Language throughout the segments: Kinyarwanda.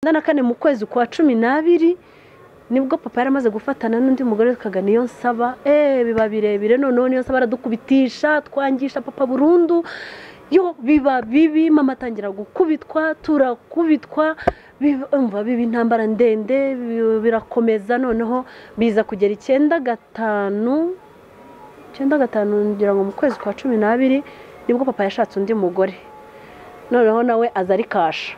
Na kane mu kwezi kwa 12 nibwo papa yaramaze gufatana n'undi mugore witwaga Niyonsaba. Biba birebire, noneho Niyonsaba aradukubitisha, twangisha papa burundu, yo biba bibi, mama atangira gukubitwa, turakubitwa, umva biba intambara ndende, birakomeza. Noneho biza kugera 95 ngira ngo mu kwezi kwa 12 nibwo papa yashatse undi mugore, noneho nawe aza ari kasha.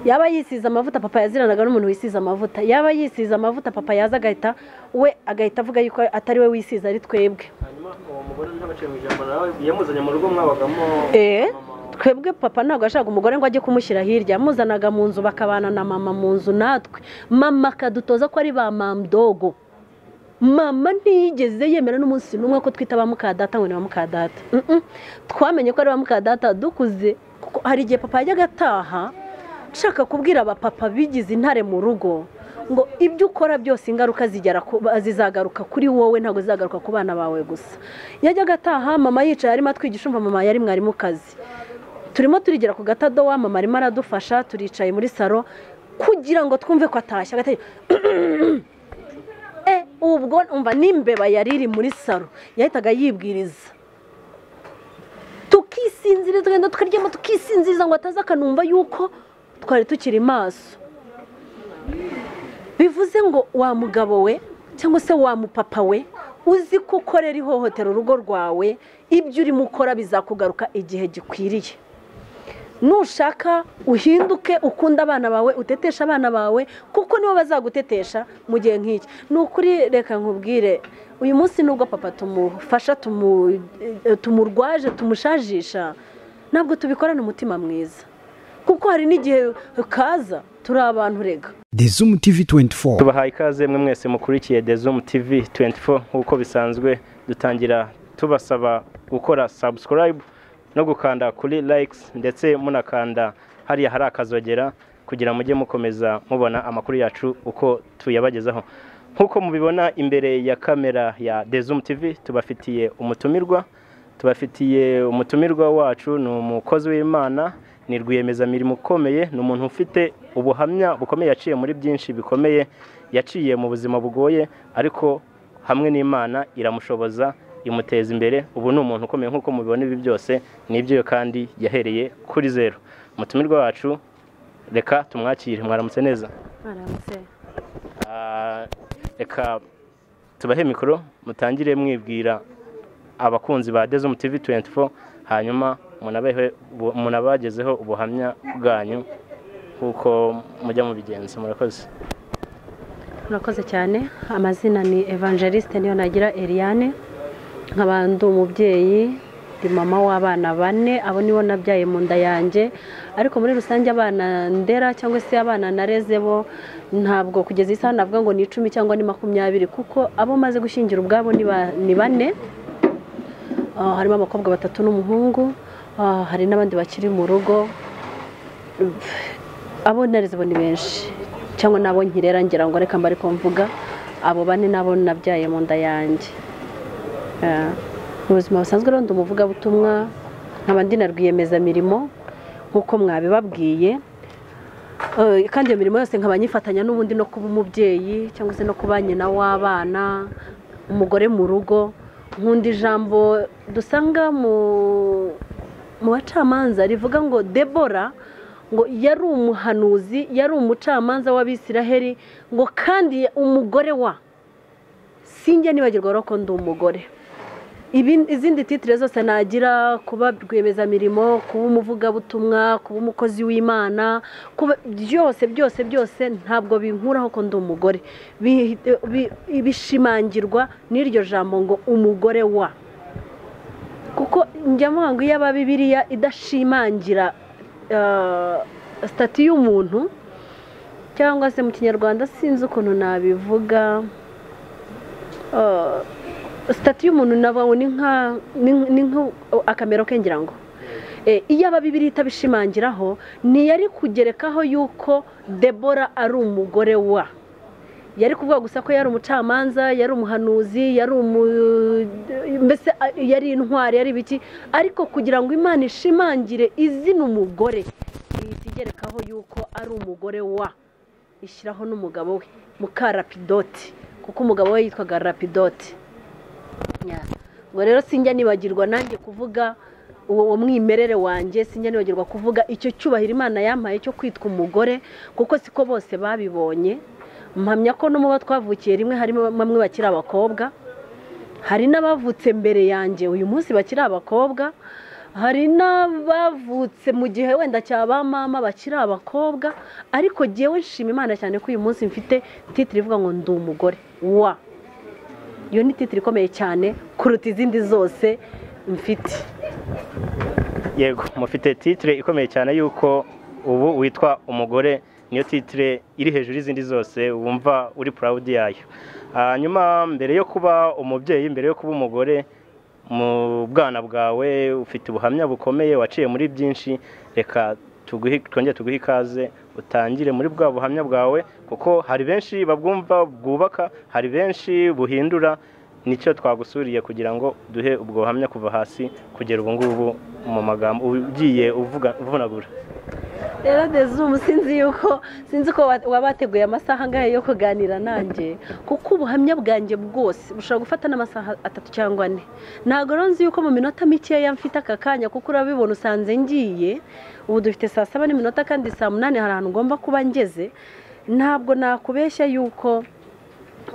Yaba yisize amavuta, papa yaziranaga n'umuntu wisize amavuta, yaba yisize amavuta papa yaza agahita we agahita avuga yuko atari we wisize ari twebwe. Hanyuma uwo mugore ntabaciye mu ijambo nawe yamuzanye mu rugo mwabagamo? Twebwe papa ntabwo yashaka umugore ngo ajye kumushyira hirya, yamuzanaga mu nzu bakabana na mama mu nzu natwe. Mama akadutoza ko ari ba mamdogo. Mama ntiyigeze yemera n'umunsi n'umwe ko twita ba mukadata ngo ni ba mukadata. Twamenye ko ari ba mukadata dukuze, kuko hari igihe papa yajyaga ataha nshaka kubwira abapapa bigize intare mu rugo ngo ibyo ukora byose ingaruka zizagaruka kuri wowe, ntabwo zizagaruka ku bana bawe gusa. Yajyaga ataha mama yicaye arimo atwigisha, umva mama yari mwarimukazi, turimo turigera ku gatadowa, mama arimo aradufasha, turicaye muri saro kugira ngo twumve ko atashye. Ubwo umva n'imbeba yari iri muri saro yahitaga yibwiriza, tukisinziriza, tugenda tukaryama tukisinziriza ngo ataza akanumva yuko twari tukiri maso. Bivuze ngo wa mugabo we cyangwa se wa mupapa we uzi ko ukorera ihohotera urugo rwawe, ibyo urimo ukora bizakugaruka igihe gikwiriye. Nushaka uhinduke, ukunde abana bawe, utetesha abana bawe, kuko nibo bazagutetesha mu gihe nk'iki. Ni ukuri reka nkubwire, uyu munsi nubwo papa tumufasha, tumurwaje, tumushajisha, ntabwo tubikorana umutima mwiza, kuko hari n'igihe kaza turi abantu rega. Dezum TV 24 tubahaye ikaze mwe mwese mukurikiye Dezum TV 24. Nk'uko bisanzwe dutangira tubasaba gukora subscribe no gukanda kuri likes, ndetse munakanda hariya hari akazogera kugira mujye mukomeza mubona amakuru yacu uko tuyabagezaho. Nk'uko mubibona imbere ya kamera ya Dezum TV tubafitiye umutumirwa, wacu ni umukozi w'Imana, ni rwiyemezamirimo ukomeye, ni umuntu ufite ubuhamya bukomeye, yaciye muri byinshi bikomeye, yaciye mu buzima bugoye, ariko hamwe n'Imana iramushoboza imuteza imbere. Ubu ni umuntu ukomeye nk'uko mubibona, ibi byose nibyo kandi yahereye kuri zero. Umutumirwa wacu reka tumwakire. Mwaramutse neza? Mwaramutse. Reka tubahe mikoro mutangire mwibwira abakunzi ba Dezum TV 24, hanyuma munabagezeho ubuhamya bwanyu kuko mujya mubigenza. Murakoze. Murakoze cyane. Amazina ni Evangeliste Niyonagira Eliane, nkaba ndi umubyeyi, ndi mama w'abana 4, abo nibo nabyaye mu nda yanjye, ariko muri rusange abana ndera cyangwa se abana nareze bo ntabwo kugeza isaha navuga ngo ni 10 cyangwa ni 20, kuko abo maze gushyingira ubwabo ni 4, harimo abakobwa 3 n'umuhungu, hari n'abandi bakiri mu rugo. Abo nareze bo ni benshi cyangwa nabo nkirera ngira ngo reka mbari ko mvuga abo 4 nabo nabyaye mu nda yanjye. Mu buzima busanzwe rero ndi umuvugabutumwa, nkaba ndi na rwiyemezamirimo nk'uko mwabibabwiye, kandi iyo mirimo yose nkaba nyifatanya n'ubundi no kuba umubyeyi cyangwa se no kuba nyina w'abana, umugore mu rugo. Nkunda ijambo dusanga mu bacamanza rivuga ngo Debora ngo yari umuhanuzi, yari umucamanza w'Abisiraheli, ngo kandi umugore wa sinjya nibagirwa ko ndi umugore. Izindi titire zose nagira, kuba rwiyemezamirimo, kuba umuvugabutumwa, kuba umukozi w'Imana, kuba byose byose byose ntabwo binkuraho ko ndi umugore. Bishimangirwa n'iryo jambo ngo umugore wa, kuko njya mvuga ngo iyo aba Bibiliya idashimangira stati y'umuntu, cyangwa se mu Kinyarwanda sinzi ukuntu nabivuga, stati y'umuntu nabo ni nka akamero ke ngira ngo iyo aba Bibiliya itabishimangiraho ntiyari kugerekaho yuko Debora ari umugore wa, yari kuvuga gusa ko yari umucamanza, yari umuhanuzi, yari mbese yari intwari, yari biki, ariko kugira ngo Imana ishimangire izina umugore igerekaho yuko ari umugore wa, ishyiraho n'umugabo we muka Rapidoti, kuko umugabo we yitwaga Rapidoti. Ubwo rero sinjya nibagirwa nanjye kuvuga uwo mwimerere wanjye, sinjya nibagirwa kuvuga icyo cyubahiro Imana yampaye cyo kwitwa umugore, kuko siko bose babibonye. Mpamya ko no mu bo twavukiye rimwe harimo bamwe bakiri abakobwa, hari n'abavutse mbere yanjye uyu munsi bakiri abakobwa, hari n'abavutse mu gihe wenda cya ba mama bakiri abakobwa, ariko jyewe nshima Imana cyane ko uyu munsi mfite titire ivuga ngo ndi umugore wa. Iyo ni titire ikomeye cyane kuruta izindi zose mfite. Yego, mufite titire ikomeye cyane yuko ubu witwa umugore, niyo titire iri hejuru y'izindi zose, wumva uri proud yayo. Hanyuma mbere yo kuba umubyeyi, mbere yo kuba umugore, mu bwana bwawe ufite ubuhamya bukomeye, waciye muri byinshi. Reka twongere tuguhe ikaze utangire muri bwa buhamya bwawe, kuko hari benshi babwumva bwubaka, hari benshi buhindura. Nicyo twagusuriye kugira ngo duhe ubwo buhamya kuva hasi kugera ubu ngubu mu magambo ugiye uvunagura. Rero Dezumu, sinzi ko wabateguye amasaha angahe yo kuganira nanjye, kuko ubuhamya bwanjye bwose bushobora gufata n'amasaha 3 cyangwa 4. Ntabwo rero nzi yuko mu minota mikeya mfite aka kanya, kuko urabibona usanze ngiye ubu dufite saa 7 n'iminota kandi saa 8 hari ahantu ngomba kuba ngeze. Ntabwo nakubeshya yuko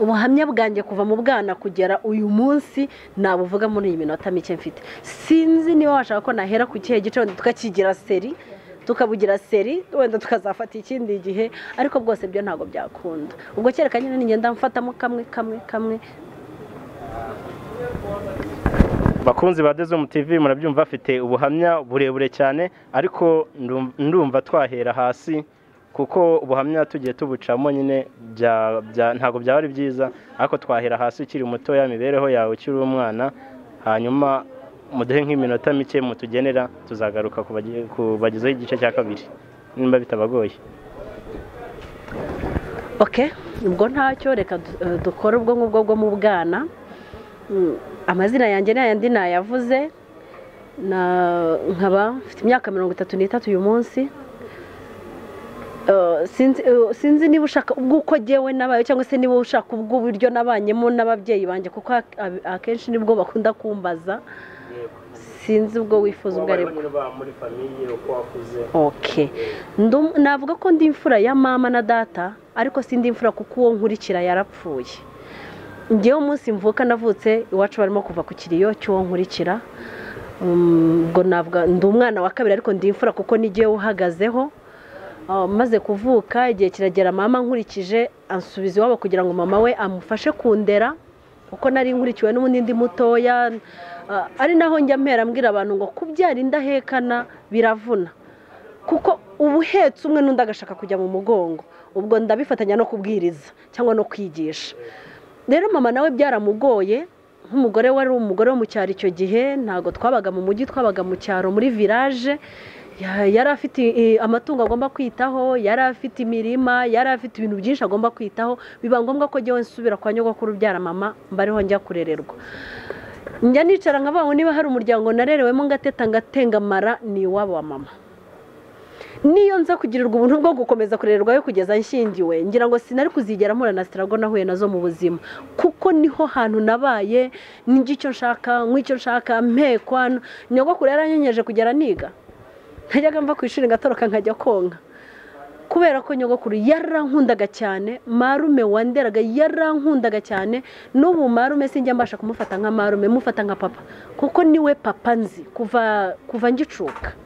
ubuhamya bwanjye kuva mu bwana kugera uyu munsi nabuvuga muri iyi minota mike mfite. Sinzi niba washaka ko nahera ku kihe gice, wenda tukakigira seri, tukabugira seri, wenda tukazafata ikindi gihe, ariko bwose byo ntabwo byakunda. Ubwo kereka nyine ningenda mfatamo kamwe kamwe kamwe. Bakunzi ba Dezumu TV, murabyumva afite ubuhamya burebure cyane, ariko ndumva twahera hasi, kuko ubuhamya tugiye tubucamo nyine ntabwo byaba ari byiza, ariko twahera hasi ukiri mutoya, imibereho yawe ukiri umwana, hanyuma muduhe nk'iminota mike mutugenera, tuzagaruka kubagezaho igice cya kabiri nimba bitabagoye. Okay, ubwo ntacyo, reka dukore ubwo ngubwo bwo mu bwana. Amazina yanjye n'ayandi nayavuze, nkaba mfite imyaka 33 uyu munsi. Sinzi niba ushaka ubw'uko jyewe nabaye, cyangwa se niba ushaka ubw'uburyo nabanyemo n'ababyeyi banjye, kuko akenshi nibwo bakunda kumbaza. Sinzi ubwo wifuza ubwo aribwo. Okay, navuga ko ndi imfura ya mama na data, ariko sindi imfura kuko uwo nkurikira yarapfuye. Njyewe umunsi mvuka navutse iwacu barimo kuva ku kiriyo cy'uwo nkurikira. Ubwo navuga ndi umwana wa kabiri, ariko ndi imfura kuko nigiye uhagazeho. Maze kuvuka igihe kiragera mama nkurikije ansubiza iwabo kugira ngo mama we amufashe kundera, kuko nari nkurikiwe n'ubundi ndi mutoya. Ari naho njya mpera mbwira abantu ngo kubyara indahekana biravuna, kuko ubuhetse umwe n'undi agashaka kujya mu mugongo. Ubwo ndabifatanya no kubwiriza cyangwa no kwigisha. Rero mama nawe byaramugoye, nk'umugore wari umugore wo mu cyaro icyo gihe, ntabwo twabaga mu mujyi, twabaga mu cyaro muri village. Yari afite amatungo agomba kwitaho, yari afite imirima, yari afite ibintu byinshi agomba kwitaho. Biba ngombwa ko jyewe nsubira kwa nyogokuru ubyara mama, mbariho njya kurererwa. Njya nicara nkavuga ngo niba hari umuryango narerewemo ngateta ngatengamara, ni iwabo wa mama. Niyo nza kugirirwa ubuntu bwo gukomeza kurererwayo kugeza nshyingiwe, ngira ngo sinari kuzigera mpura na struggle nahuye nazo mu buzima, kuko niho hantu nabaye n'icyo icyo nshaka, nk'icyo nshaka mpekwa. Nyogokuru yaranyenyeje kugera niga, ntajyaga mva ku ishuri ngatoroka nkajya konka, kubera ko nyogokuru yarankundaga cyane, marume wanderaga yarankundaga cyane. N'ubu marume sinjya mbasha kumufata nka marume, mufata nka papa, kuko niwe papa nzi kuva ngicuka.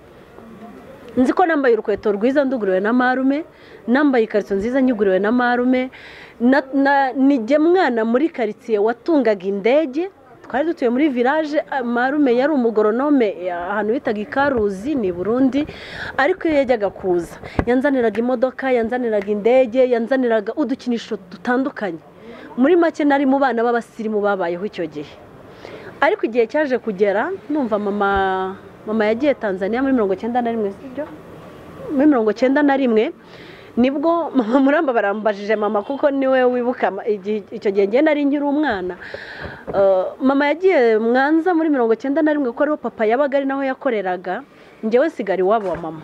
Nzi ko nambaye urukweto rwiza nduguriwe na marume, nambaye ikariso nziza nyuguriwe na marume, nijye mwana muri karitsiye watungaga indege. Twari dutuye muri village, marume yari umugoronome ahantu bitaga Ikaruzi ni Burundi, ariko iyo yajyaga kuza yanzaniraga imodoka, yanzaniraga indege, yanzaniraga udukinisho dutandukanye. Muri make nari mu bana b'abasirimu babayeho icyo gihe. Ariko igihe cyaje kugera numva mama yagiye Tanzania muri 91, sibyo? Muri 91 nibwo mama Muramba barambajije mama, kuko niwe wibuka icyo gihe ngiye nari nkiri umwana. Mama yagiye Mwanza muri 91 kuko ariho papa yabaga, ari naho yakoreraga. Njyewe nsigara iwabo wa mama.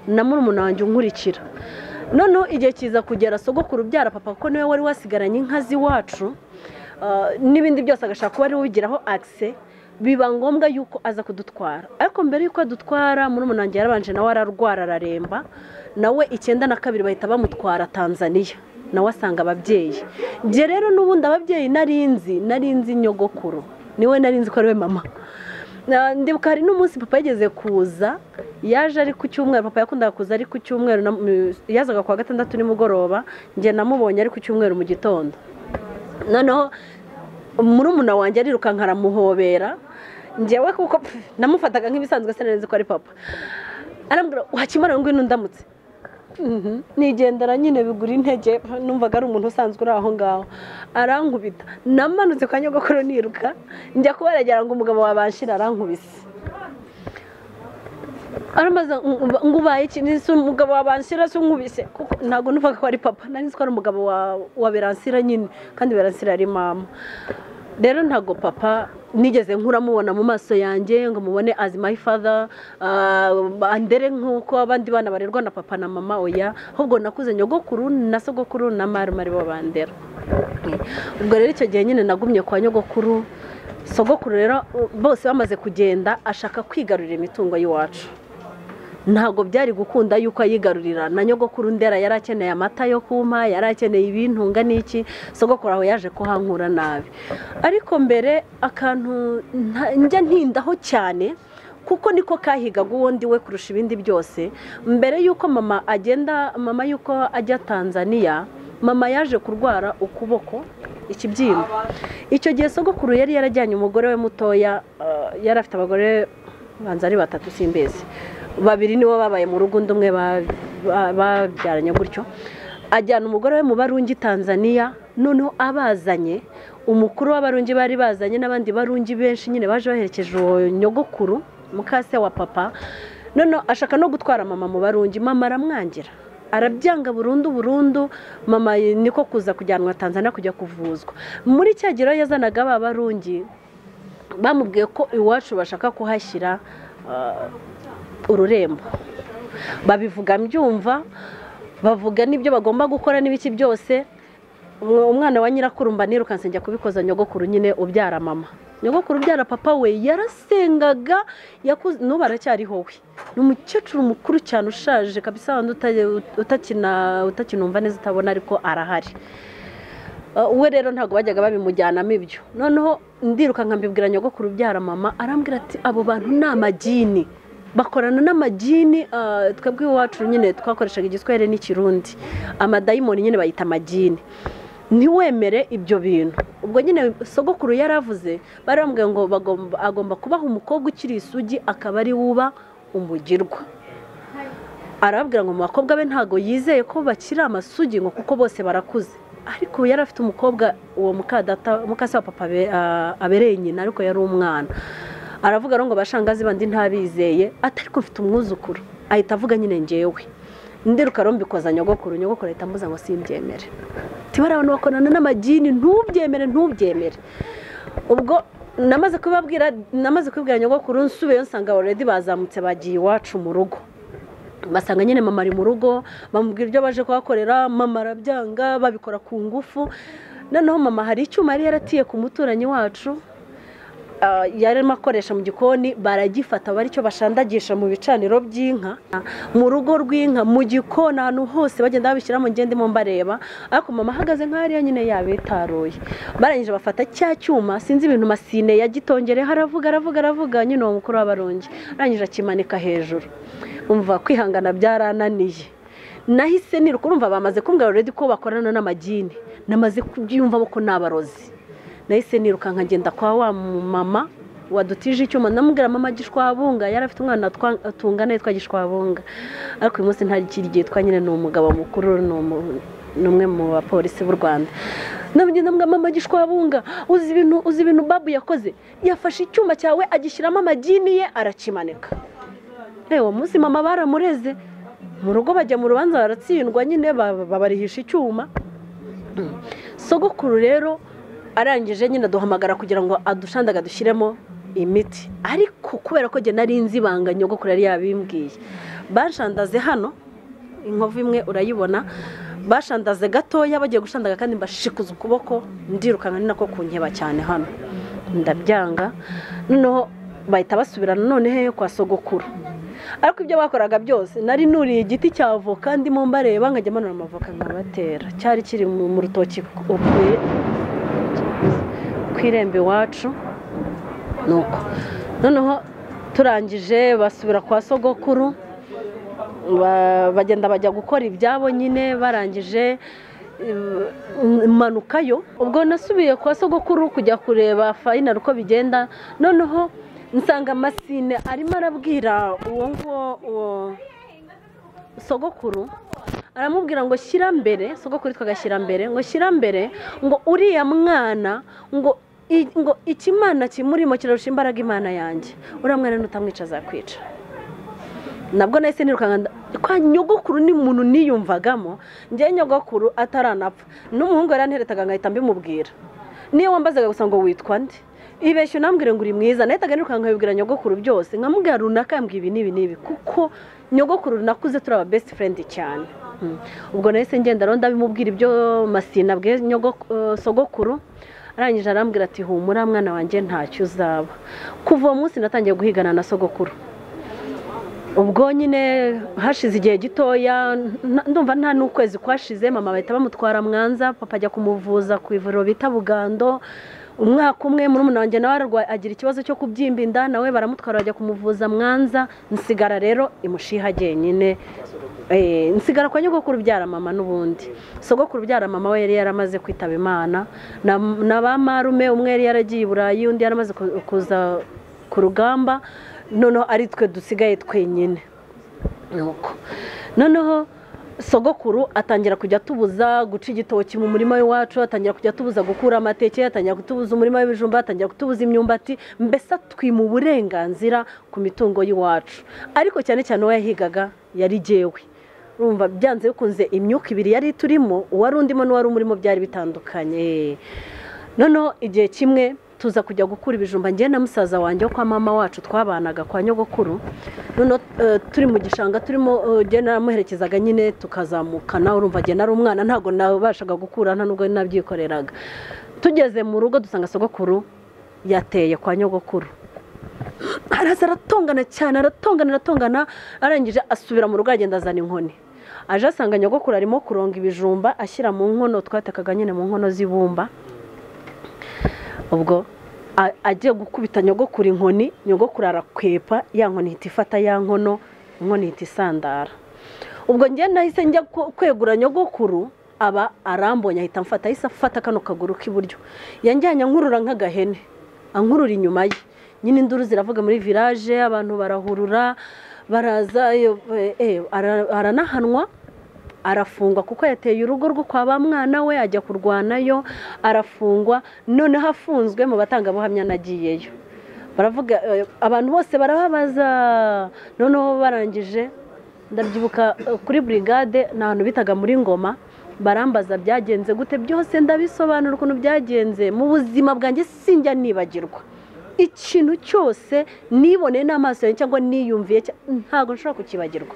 na murumuna wanjye unkurikira. Noneho igihe kiza kugera sogokuru ubyara papa, kuko niwe wari wasigaranye inka z'iwacu n'ibindi byose, agashaka kuba ari we ubigiraho access, biba ngombwa yuko aza kudutwara. Ariko mbere yuko adutwara, murumuna wanjye yarabanje nawe ararwara araremba, nawe 92 bahita bamutwara Tanzania, nawe asanga ababyeyi. Njye rero n'ubundi ababyeyi narinzi nyogokuru, niwe narinzi ko ari we mama. Ndibuka hari n'umunsi papa yigeze kuza, yaje ari ku cyumweru, papa yakundaga kuza ari ku cyumweru, yazaga kuwa gatandatu nimugoroba, njye namubonye ari ku cyumweru mu gitondo. Noneho murumuna wanjye arirukanka aramuhobera, njyewe kuko namufataga nk'ibisanzwe sinari nzi ko ari papa. Arambwira wakimara ngwino ndamutse. Nigendera nyine bigura intege, numvaga ari umuntu usanzwe uri aho ngaho. Arankubita, namanutse kwa nyogokuru niruka, njya kubaragera ngo umugabo wabanshira arankubise. Aramaza ngo ubaye iki, ni umugabo wabanshira se unkubise, kuko ntago numvaga ko ari papa, nari nzi ko ari umugabo wa Beransira nyine, kandi Beransira ari mama. Rero ntago papa nigeze nkuramubona mu maso yanjye ngo mubone as my father, andere nkuko abandi bana barerwa na papa na mama, oya, ahubwo nakuze nyogokuru na sogokuru na marume ari bo bandera. Ubwo rero icyo gihe nyine nagumye kwa nyogokuru. Sogokuru rero bose bamaze kugenda ashaka kwigarurira imitungo y'iwacu. Ntabwo byari gukunda yuko ayigarurira, na nyogokuru ndera yari akeneye amata yo kumpa, yari akeneye ibintunga n'iki, sogokuru aho yaje kuhankura nabi. Ariko mbere akantu njya ntindaho cyane kuko niko kahigaga uwo ndi we kurusha ibindi byose. Mbere yuko mama agenda, mama yuko ajya Tanzania, mama yaje kurwara ukuboko ikibyimba. Icyo gihe sogokuru yari yarajyanye umugore we mutoya, yari afite abagore banza ari batatu simbizi, babiri nibo babaye mu rugo, undi umwe babyaranye gutyo. Ajyana umugore we mu Barungi Tanzania, noneho abazanye umukuru w'Abarungi bari bazanye n'abandi Barungi benshi nyine baje baherekeje uwo nyogokuru mukase wa papa. Noneho ashaka no gutwara mama mu Barungi, mama aramwangira, arabyanga burundu burundu. Mama niko kuza kujyanwa Tanzania kujya kuvuzwa. Muri cya gihe yazanaga aba Barungi, bamubwiye ko iwacu bashaka kuhashyira ururembo. Babivuga mbyumva, bavuga n'ibyo bagomba gukora n'ibiki byose. Umwana wa nyirakuru mba nirukanse njya kubikoza nyogokuru nyine ubyara mama. Nyogokuru ubyara papa we yarasengaga, n'ubu aracyariho we. Ni umukecuru mukuru cyane ushaje kabisa, utakinumva neza utabona, ariko arahari. We rero ntabwo bajyaga babimujyanamo ibyo. Noneho ndiruka nkambibwira nyogokuru ubyara mama, arambwira ati abo bantu ni amagini, bakorana n'amagini. Twebwe iwacu nyine twakoreshaga igiswahili n'ikirundi, amadayimoni nyine bayita amagini. Ntiwemere ibyo bintu. Ubwo nyine sogokuru yaravuze, barambwiye ngo agomba kubaha umukobwa ukiri isugi akaba ari wuba umugirwa. Arababwira ngo mu bakobwa be ntago yizeye ko bakiri amasugi ngo kuko bose barakuze. Ariko yari afite umukobwa uwo mukadata mukase wa papa abereye nyina, ariko yari umwana. Aravuga ngo bashangazi bandi ntabizeye, atari ko mfite umwuzukuru. Ahita avuga nyine ngewe. Ndiruka rombikoza nyogokuru, nyogokuru ahita ambuza ngo simbyemere. Tibara abantu bakorana n'amagini, ntubyemere ntubyemere. Ubwo namaze kubabwira, namaze kubwira nyogokuru, nsubiyeyo nsanga already bazamutse bagiye iwacu mu rugo. Basanga nyine mama ari mu rugo, bamubwira ibyo baje kuhakorera, mama arabyanga, babikora ku ngufu. Noneho mama hari icyuma yari yaratiye ku muturanyi wacu, yarimo akoresha mu gikoni, baragifata bari cyo bashandagisha mu bicaniro by'inka, mu rugo rw'inka, mu gikoni, ahantu hose bagenda babishyiramo, ngende mo mbareba. Ariko mama ahagaze nk'ariya nyine yabitaruye. Barangije bafata cya cyuma, sinzi ibintu masine yagitongere, haravuga aravuga aravuga nyine uwo mukuru w'Abarungi, arangije akimanika hejuru. Umva kwihangana byarananiye. Nahise niruka, urumva bamaze kumbwira already ko bakorana n'amagini, namaze kubyiyumvamo ko nabarozi. Nahise niruka nkagenda kwa wa mama wadutije icyuma, ndamubwira mama Gishwabunga, yari afite umwana tungana yitwa Gishwabunga, ariko uyu munsi ntakiri nyine, ni umugabo mukuru, ni umwe mu bapolisi b'u Rwanda. Ndamubwira mama Gishwabunga, uzi ibintu babu yakoze, yafashe icyuma cyawe agishyiramo amagini ye arakimanika. Uwo munsi mama baramureze mu rugo, bajya mu rubanza baratsindwa nyine, babarihisha icyuma. Sogokuru rero arangije nyine duhamagara kugira ngo adushandaga dushyiremo imiti, ariko kubera ko jye nari nzi ibanga nyogokuru yari yabimbwiye, Banshandaze hano inkovu imwe urayibona, bashandaze gatoya bagiye gushandaga kandi mbashikuza ukuboko ndirukanka ni nako kunkeba cyane hano ndabyanga. Noneho bahita basubirana none hehe kwa sogokuru. Ariko ibyo bakoraga byose nari nuriye igiti cya avoka ndimo mbareba nkajya manura amavoka nkabatera, cyari kiri mu rutoki ku irembo iwacu. Nuko noneho turangije basubira kwa sogokuru, bagenda bajya gukora ibyabo nyine. Barangije manukayo, ubwo nasubiye kwa sogokuru kujya kureba final uko bigenda. Noneho nsanga Masine arimo arabwira uwo nguwo uwo sogokuru, aramubwira ngo shyira mbere, sogokuru twagashyira mbere, ngo shyira mbere, ngo uriya mwana ngo ikimana kimurimo kirarusha imbaraga Imana yanjye, uriya mwana nutamwica azakwica. Nabwo nahise nirukanka kwa nyogokuru, ni umuntu niyumvagamo njye nyogokuru ataranapfa, n'umuhungu yaranteretaga ngahita mbimubwira. Niyo wambazaga gusa ngo witwa nde, ibeshyo nambwire ngo uri mwiza, nahitaga nirukanka nkabibwira nyogokuru byose, nkamubwira runaka yambwiye ibi n'ibi n'ibi, kuko nyogokuru nakuze turi aba best friend cyane. Ubwo nahise ngenda rero ndabimubwira ibyo Masina bwe sogokuru, arangije arambwira ati humura mwana wanjye ntacyo uzaba. Kuva uwo munsi natangiye guhigana na sogokuru. Ubwo nyine hashize igihe gitoya, ndumva nta n'ukwezi kwashize, mama bahita bamutwara Mwanza, papa ajya kumuvuza ku ivuriro bita Bugando. Umwaka umwe murumuna wanjye nawe agira ikibazo cyo kubyimba inda, nawe baramutwara bajya kumuvuza Mwanza. Nsigara rero imushiha jyenyine, nsigara kwa nyogokuru ubyara mama. N'ubundi sogokuru ubyara mama we yari yaramaze kwitaba Imana, na ba marume umwe yari yaragiye i Burayi, undi yaramaze kuza ku rugamba, noneho ari twe dusigaye twenyine. Nuko noneho sogokuru atangira kujya tubuza guca igitoki mu murima w'iwacu, atangira kujya tubuza gukura amateke, atangira kutubuza umurima w'ibijumba, atangira kutubuza imyumbati, mbese atwima uburenganzira ku mitungo y'iwacu. Ariko cyane cyane uwo yahigaga yari jyewe. Urumva byanze bikunze imyuka ibiri yari turimo, uwari undimo n'uwari umurimo byari bitandukanye. Noneho igihe kimwe tuza kujya gukura ibijumba njye na musaza wanjye kwa mama wacu twabanaga kwa nyogokuru. Noneho turi mu gishanga turimo, njye naramuherekezaga nyine tukazamukana, urumva njye nari umwana ntabwo nabashaga gukura nta nubwo nabyikoreraga. Tugeze mu rugo dusanga sogokuru yateye kwa nyogokuru, araza aratongana cyane, aratongana, arangije asubira mu rugo agenda azana inkoni. Aje asanga nyogokuru arimo kuronga ibijumba ashyira mu nkono twatekaga nyine mu nkono z'ibumba. Ubwo agiye gukubita nyogokuru inkoni, nyogokuru arakwepa, ya nkoni ihita ifata ya nkono, inkono ihita isandara. Ubwo njye nahise njya kwegura nyogokuru, aba arambonye ahita amfata, ahise afata kano kaguru k'iburyo, yanjyanye ankurura nk'agahene, ankurura inyuma ye. Nyine induru ziravuga muri village, abantu barahurura baraza, aranahanwa arafungwa kuko yateye urugo rwo kwa ba mwana we ajya kurwanayo, arafungwa. Noneho afunzwe mu batangabuhamya nagiyeyo, baravuga abantu bose barababaza. Noneho barangije ndabyibuka kuri brigade ni ahantu bitaga muri Ngoma, barambaza byagenze gute, byose ndabisobanura ukuntu byagenze. Mu buzima bwanjye sinjya nibagirwa ikintu cyose niboneye n'amaso yanjye cyangwa niyumviye, ntabwo nshobora kukibagirwa.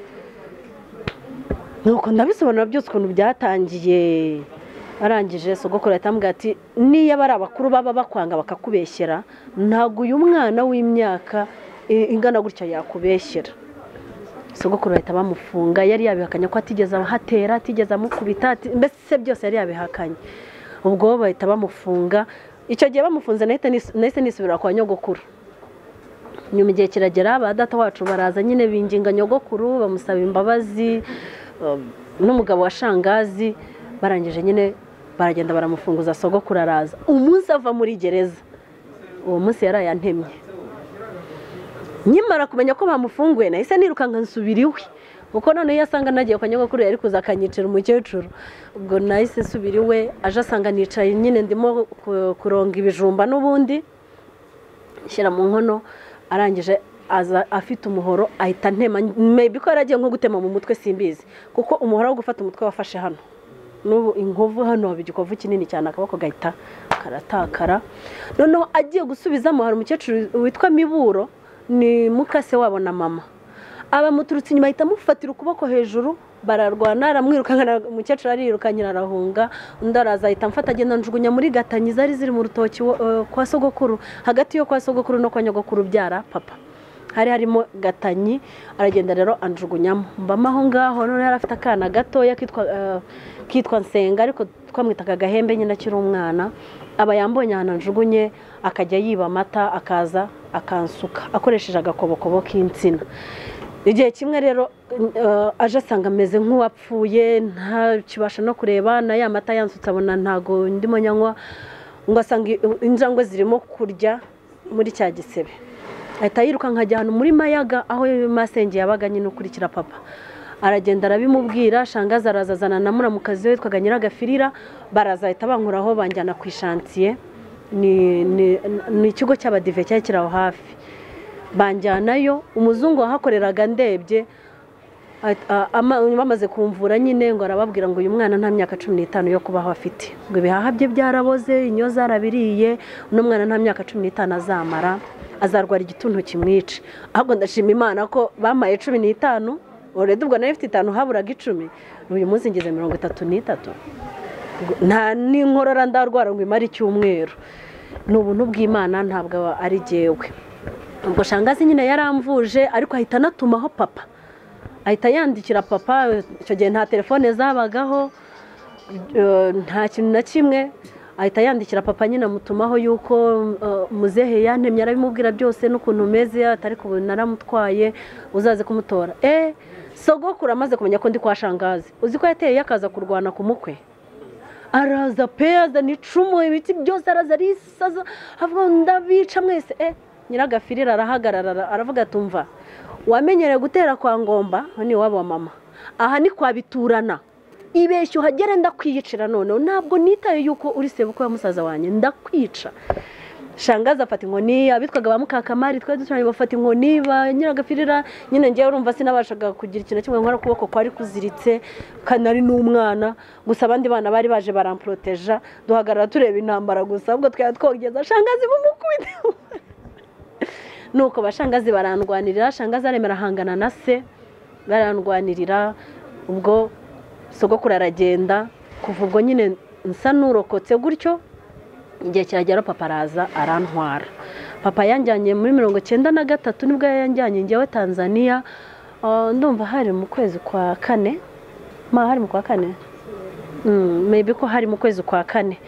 Nuko ndabisobanura byose ukuntu byatangiye. Arangije sogokuru ahita ambwira ati niyo ari abakuru baba bakwanga bakakubeshyera, ntabwo uyu mwana w'imyaka ingana gutya yakubeshyera. Sogokuru bahita bamufunga, yari yabihakanye ko atigeze ahatera, atigeze amukubita, mbese byose yari yabihakanye. Ubwo bahita bamufunga. Icyo gihe bamufunze nahise nisubira kwa nyogokuru. Nyuma igihe kiragera ba data wacu baraza nyine binginga nyogokuru bamusaba imbabazi n'umugabo wa shangazi, barangije nyine baragenda baramufunguza, sogokuru araza. Umunsi ava muri gereza, uwo munsi yarayantemye. Nkimara kumenya ko bamufunguye nahise nirukanka nsubira iwe, kuko noneho iyo asanga nagiye kwa nyogokuru yari kuza akanyicira umukecuru. Ubwo nahise nsubira iwe, aje asanga nicaye nyine ndimo kuronga ibijumba n'ubundi nshyira mu nkono, arangije aza afite umuhoro ahita ntema, maybe ko yaragiye nko gutema mu mutwe simbizi, kuko umuhoro wo gufata umutwe wafashe hano, n'ubu inkovu hano haba igikovu kinini cyane, akaboko gahita karatakara. Noneho agiye gusubizamo hari umukecuru witwa Miburo, ni mukase wabo na mama, Abamuturutse inyuma ahita amufatira ukuboko hejuru, bararwana, aramwirukankana, umukecuru arirukanyira arahunga, undi araza ahita amfata agenda njugunya muri gatanyi zari ziri mu rutoki kwa sogokuru, hagati yo kwa sogokuru no kwa nyogokuru byara papa hari harimo gatanyi, aragenda rero anjugunyamo, mbama aho ngaho. None yari afite akana gatoya kitwa Nsenga, ariko twamwitaga Gahembe nyine akiri umwana. Aba yambonye ahantu anjugunye, akajya yiba amata akaza akansuka akoresheje agakobokobo k'insina. Igihe kimwe rero aje asanga ameze nk'uwapfuye, ntakibasha no kureba, na ya mata yansutse abona ntago ndimo nyanywa, ngo asanga injangwe zirimo kurya muri cya gisebe. Ahita yiruka nkajya ahantu muri Mayaga aho masenge yabaga nyine ukurikira papa. Aragenda arabimubwira, shangaza arazazana na muramukazi we witwaga Nyiragafirira, baraza ahita bankuraho banjyana ku ishantiye, ni ikigo cy'abadive cyari kiri aho hafi. Banjyanayo, umuzungu wahakoreraga ndebye bamaze kumvura nyine, ngo arababwira ngo uyu mwana nta myaka 15 yo kubaho afite, ngo ibihaha bye byaraboze, inyo zarabiriye, uno mwana nta myaka 15 azamara, azarwara igituntu kimwica. Ahubwo ndashima Imana ko bamaye 15, already ubwo nari mfite 5 haburaga 10, uyu munsi ngeze 33, nta n'inkorora ndarwara ngo imare icyumweru. Ni ubuntu bw'Imana, ntabwo ari jyewe. Ubwo shangazi nyine yaramvuje, ariko ahita anatumaho papa, ahita yandikira papa. Icyo gihe nta telefone zabagaho, nta kintu na kimwe, ahita yandikira papa nyine amutumaho yuko muzehe yantemye, arabimubwira byose n'ukuntu umeze, atari ko naramutwaye uzaze kumutora. Sogokuru amaze kumenya ko ndi kwa shangazi, uzi ko yateye akaza kurwana ku mukwe, araza pe azana icumu, ibiti byose araza arisaza, avuga ndabica mwese. Nyiragafirira arahagarara aravuga atumva, wamenyereye gutera kwa Ngomba ni wabo wa mama, aha ni kwa Biturana, ibeshyo uhagera ndakwiyicira, none ntabwo nitaye yuko uri sebukwe wa musaza wanjye, ndakwica. Shangaza afata inkoni, abitwaga ba Mukakamari twari duturanye bafata inkoni, ba Nyiragafirira nyine ngiye urumva sinabashaga kugira ikintu kimwe nkora, ukuboko kwari kuziritse kanari n'umwana gusa, abandi bana bari baje baramproteja, duhagarara tureba intambara gusa, ubwo twari twogeza shangazi bumukubite. Nuko bashangazi barandwanirira, shangazi aremera ahangana na se, barandwanirira, ubwo sogokuru aragenda. Kuva ubwo nyine nsa n'urokotse gutyo, igihe kiragera papa araza arantwara. Papa yanjyanye muri 93 nibwo yanjyanye njyewe Tanzania, ndumva hari mu kwezi kwa kane, ma hari mu kwa kane, maybe ko hari mu kwezi kwa kane.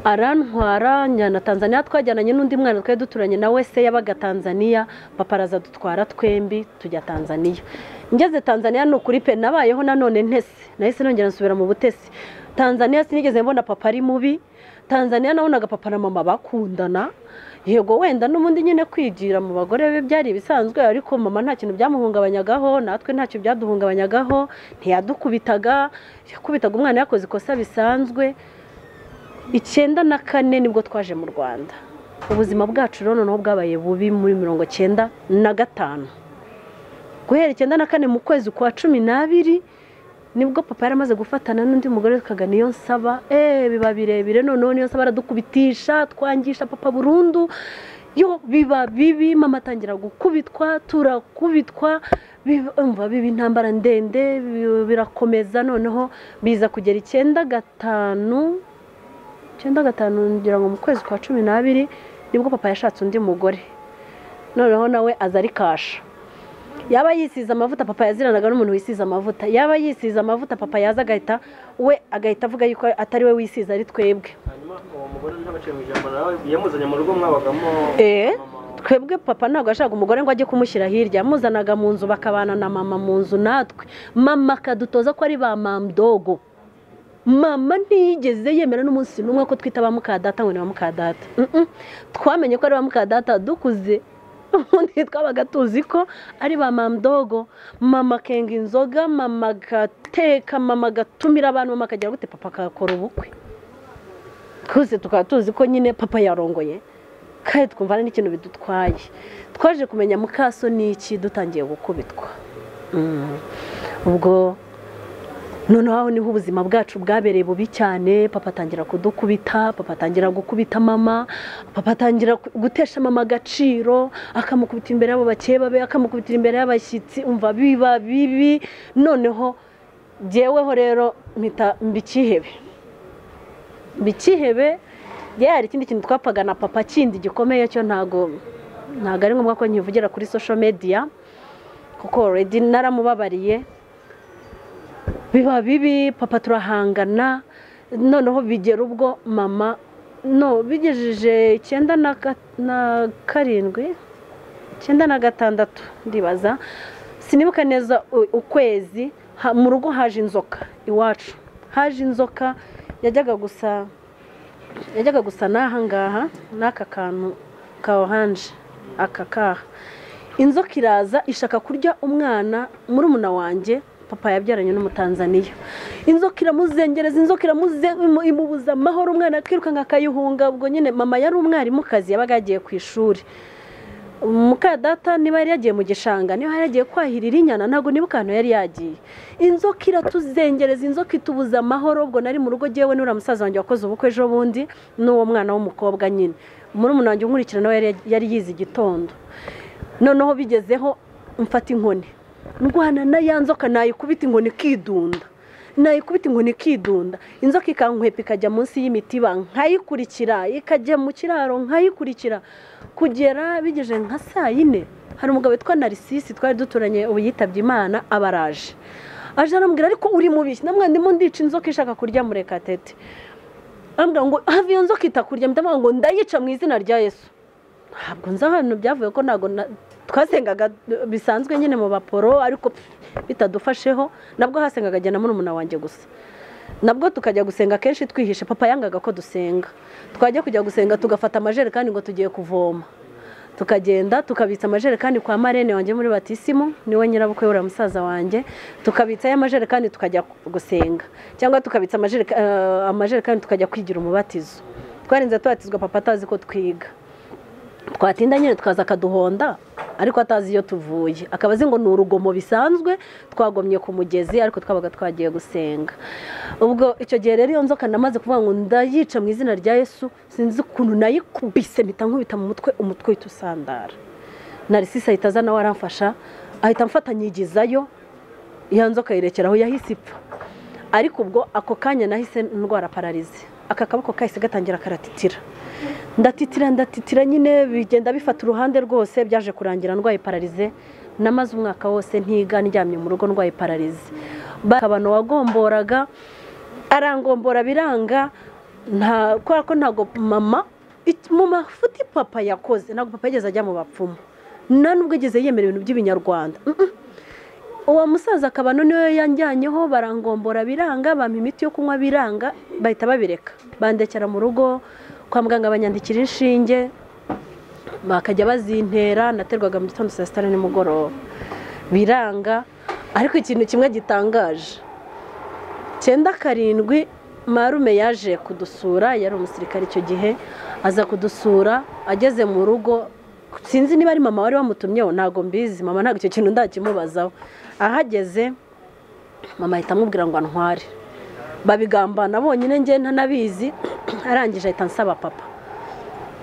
Arantwara njyana Tanzania, twajyananye n'undi mwana twari duturanye nawe se yabaga Tanzania, papa araza dutwara twembi tujya Tanzania. Ngeze Tanzania ni ukuri pe nabayeho nanone ntese, nahise nongera nsubira mu butesi. Tanzania sinigeze mbona papa ari mubi, Tanzania nabonaga papa na mama bakundana, yego wenda n'ubundi nyine kwigira mu bagore be byari ibisanzwe, ariko mama nta kintu byamuhungabanyagaho, natwe ntacyo byaduhungabanyagaho, ntiyadukubitaga, yakubitaga umwana yakoze ikosa bisanzwe. 94 nibwo twaje mu Rwanda. Ubuzima bwacu rero noneho bwabaye bubi muri 95. Guhera 94 mu kwezi kwa 12 nibwo papa yaramaze gufatana n'undi mugore witwaga Niyonsaba. Biba birebire noneho Niyonsaba aradukubitisha, twangisha papa burundu. Yo biba bibi, mama atangira gukubitwa, turakubitwa, umva biba intambara ndende, birakomeza noneho biza kugera 95 ngira ngo mu kwezi kwa 12 nibwo papa yashatse undi mugore. Noneho nawe aza ari kasha. Yaba yisize amavuta, papa yaziranaga n'umuntu wisize amavuta, yaba yisize amavuta papa yaza agahita we agahita avuga yuko atari we wisize ari twebwe. Hanyuma uwo mugore ntabaciye mu ijambo nawe yamuzanye mu rugo mwabagamo? Twebwe papa ntabwo yashaka umugore ngo ajye kumushyira hirya, yamuzanaga mu nzu bakabana na mama mu nzu natwe. Mama akadutoza ko ari ba mamdogo. Mama ntiyigeze yemera n'umunsi n'umwe ko twita ba mukadata ngo ni ba mukadata. Twamenye ko ari ba mukadata dukuze. Ubundi twabaga tuzi ko ari ba mamdogo. Mama akenga inzoga, mama agateka, mama agatumira abantu, mama akagira gute, papa akakora ubukwe. Twese tukaba tuzi ko nyine papa yarongoye, kandi twumva n'ikintu bidutwaye. Twaje kumenya mukaso n'iki dutangiye gukubitwa. Ubwo Noneho aho niho ubuzima bwacu bwabereye bubi cyane. Papa atangira kudukubita, papa atangira gukubita mama, papa atangira gutesha mama agaciro, akamukubita imbere y'abo bakeba be, akamukubitira imbere y'abashyitsi, umva biba bibi. Noneho jyeweho rero mpita mbikihebe, mbikihebe. Hari ikindi kintu twapfaga na papa kindi gikomeye cyo ntago ari ngombwa ko nkivugira kuri social media, kuko already naramubabariye. Biba bibi, papa turahangana. Noneho bigera ubwo mama no bigejeje 97 96 ndibaza, sinibuka neza ukwezi, mu rugo haje inzoka iwacu, haje inzoka yajyaga gusa n'aha ngaha n'aka kantu ka oranje aka kaha. Inzoka iraza ishaka kurya umwana murumuna wanjye papa yabyaranye n'umutanzaniya. Inzoka iramuzengereza, inzoka imubuza amahoro, umwana akirukanka akayihunga. Ubwo nyine mama yari umwarimukazi, yabaga yagiye ku ishuri. Muka data niba yari yagiye mu gishanga, niba yari yagiye kwahirira inyana, ntabwo nibuka ahantu yari yagiye. Inzoka iratuzengereza, inzoka itubuza amahoro. Ubwo nari mu rugo jyewe n'uriya musaza wanjye wakoze ubukwe ejo bundi, n'uwo mwana w'umukobwa nyine murumuna wanjye unkurikira nawe yari yize igitondo. Noneho bigezeho mfata inkoni ndwana na ya nzoka, nayikubita inkoni ikidunda, nayikubita inkoni ikidunda, inzoka ikankwepa ikajya munsi y'imitiba nkayikurikira, ikajya mu kiraro nkayikurikira, kugera bigeje nka saa 4. Hari umugabo witwa Narisisi twari duturanye, ubu yitabye Imana, abaraje aje arambwira ariko uri mubi, namwe ndimo ndica inzoka ishaka kurya Murekatete. Arambwira ngo have iyo nzoka itakurya, ndavuga ngo ndayica mu izina rya Yesu. Ntabwo nzi ahantu byavuye ko ntabwo twasengaga bisanzwe nyine mu baporo, ariko bitadufasheho. Nabwo hasengaga jya na murumuna wanjye gusa, nabwo tukajya gusenga kenshi twihishe. Papa yangaga ko dusenga, twajya kujya gusenga tugafata amajerekani ngo tugiye kuvoma, tukagenda tukabitsa amajerekani kwa marene wanjye muri batisimu, niwe nyirabukwe uriya musaza wanjye, tukabitsa amajerekani tukajya gusenga, cyangwa tukabitsa amajerekani tukajya kwigira umubatizo. Twarinze tubatizwa papa atazi ko twiga, twatinda nyine tukaza akaduhonda ariko atazi iyo tuvuye, akaba azi ngo ni urugomo bisanzwe twagomye ku mugezi, ariko twabaga twagiye gusenga. Ubwo icyo gihe rero iyo nzoka namaze kuvuga ngo ndayica mu izina rya Yesu, sinzi ukuntu nayikubise mpita nkubita mu mutwe, umutwe uhita usandara. Narisisi ahita aza nawe aramfasha, ahita amfata nyigizayo, iyo nzoka yirekeraho yahise ipfa. Ariko ubwo ako kanya nahise ndwara pararize, aka kaboko kahise gatangira karatitira, ndatitira ndatitira nyine bigenda bifata uruhande rwose. Byaje kurangira ndwaye pararize, namaze umwaka wose ntiga, ndyamye mu rugo ndwaye pararize. Abantu wagomboraga arangombora biranga, nta kubera ko ntago mama mu mafuti papa yakoze, ntabwo papa yigeze ajya mu bapfumu, nta nubwo yigeze yemera ibintu by'ibinyarwanda. Uwo musaza akaba niwe yanjyanyeho, barangombora biranga, bampa imiti yo kunywa biranga, bahita babireka, bandekera mu rugo. Kwa muganga banyandikira inshinge bakajya bazintera, naterwaga mu gitondo saa 6 nimugoroba, biranga. Ariko ikintu kimwe gitangaje, 97 marume yaje kudusura, yari umusirikare icyo gihe, aza kudusura. Ageze mu rugo, sinzi niba ari mama wari wamutumyeho, ntago mbizi, mama ntabwo icyo kintu ndakimubazaho. Ahageze mama ahita amubwira ngo antware, babigambana bonyine njye ntanabizi. Arangije ahita ansaba papa,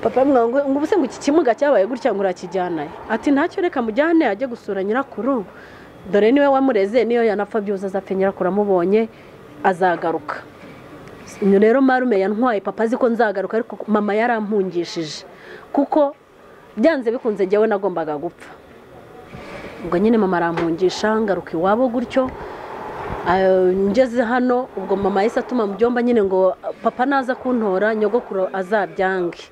papa ngo ubuse ngo iki kimuga cyabaye gutya ngo urakijyanaye? Ati ntacyo, reka mujyane ajye gusura nyirakuru, dore niwe wamureze, niyo yanapfa byuza azapfe nyirakuru amubonye azagaruka. Rero marume yantwaye papa azi ko nzagaruka, ariko mama yarampungishije kuko byanze bikunze njyewe nagombaga gupfa. Ubwo nyine mama arampungisha ngaruka iwabo gutyo. Ngeze hano ubwo mama yahise atuma mu byomba nyine ngo papa naza kuntora nyogokuru azabyange.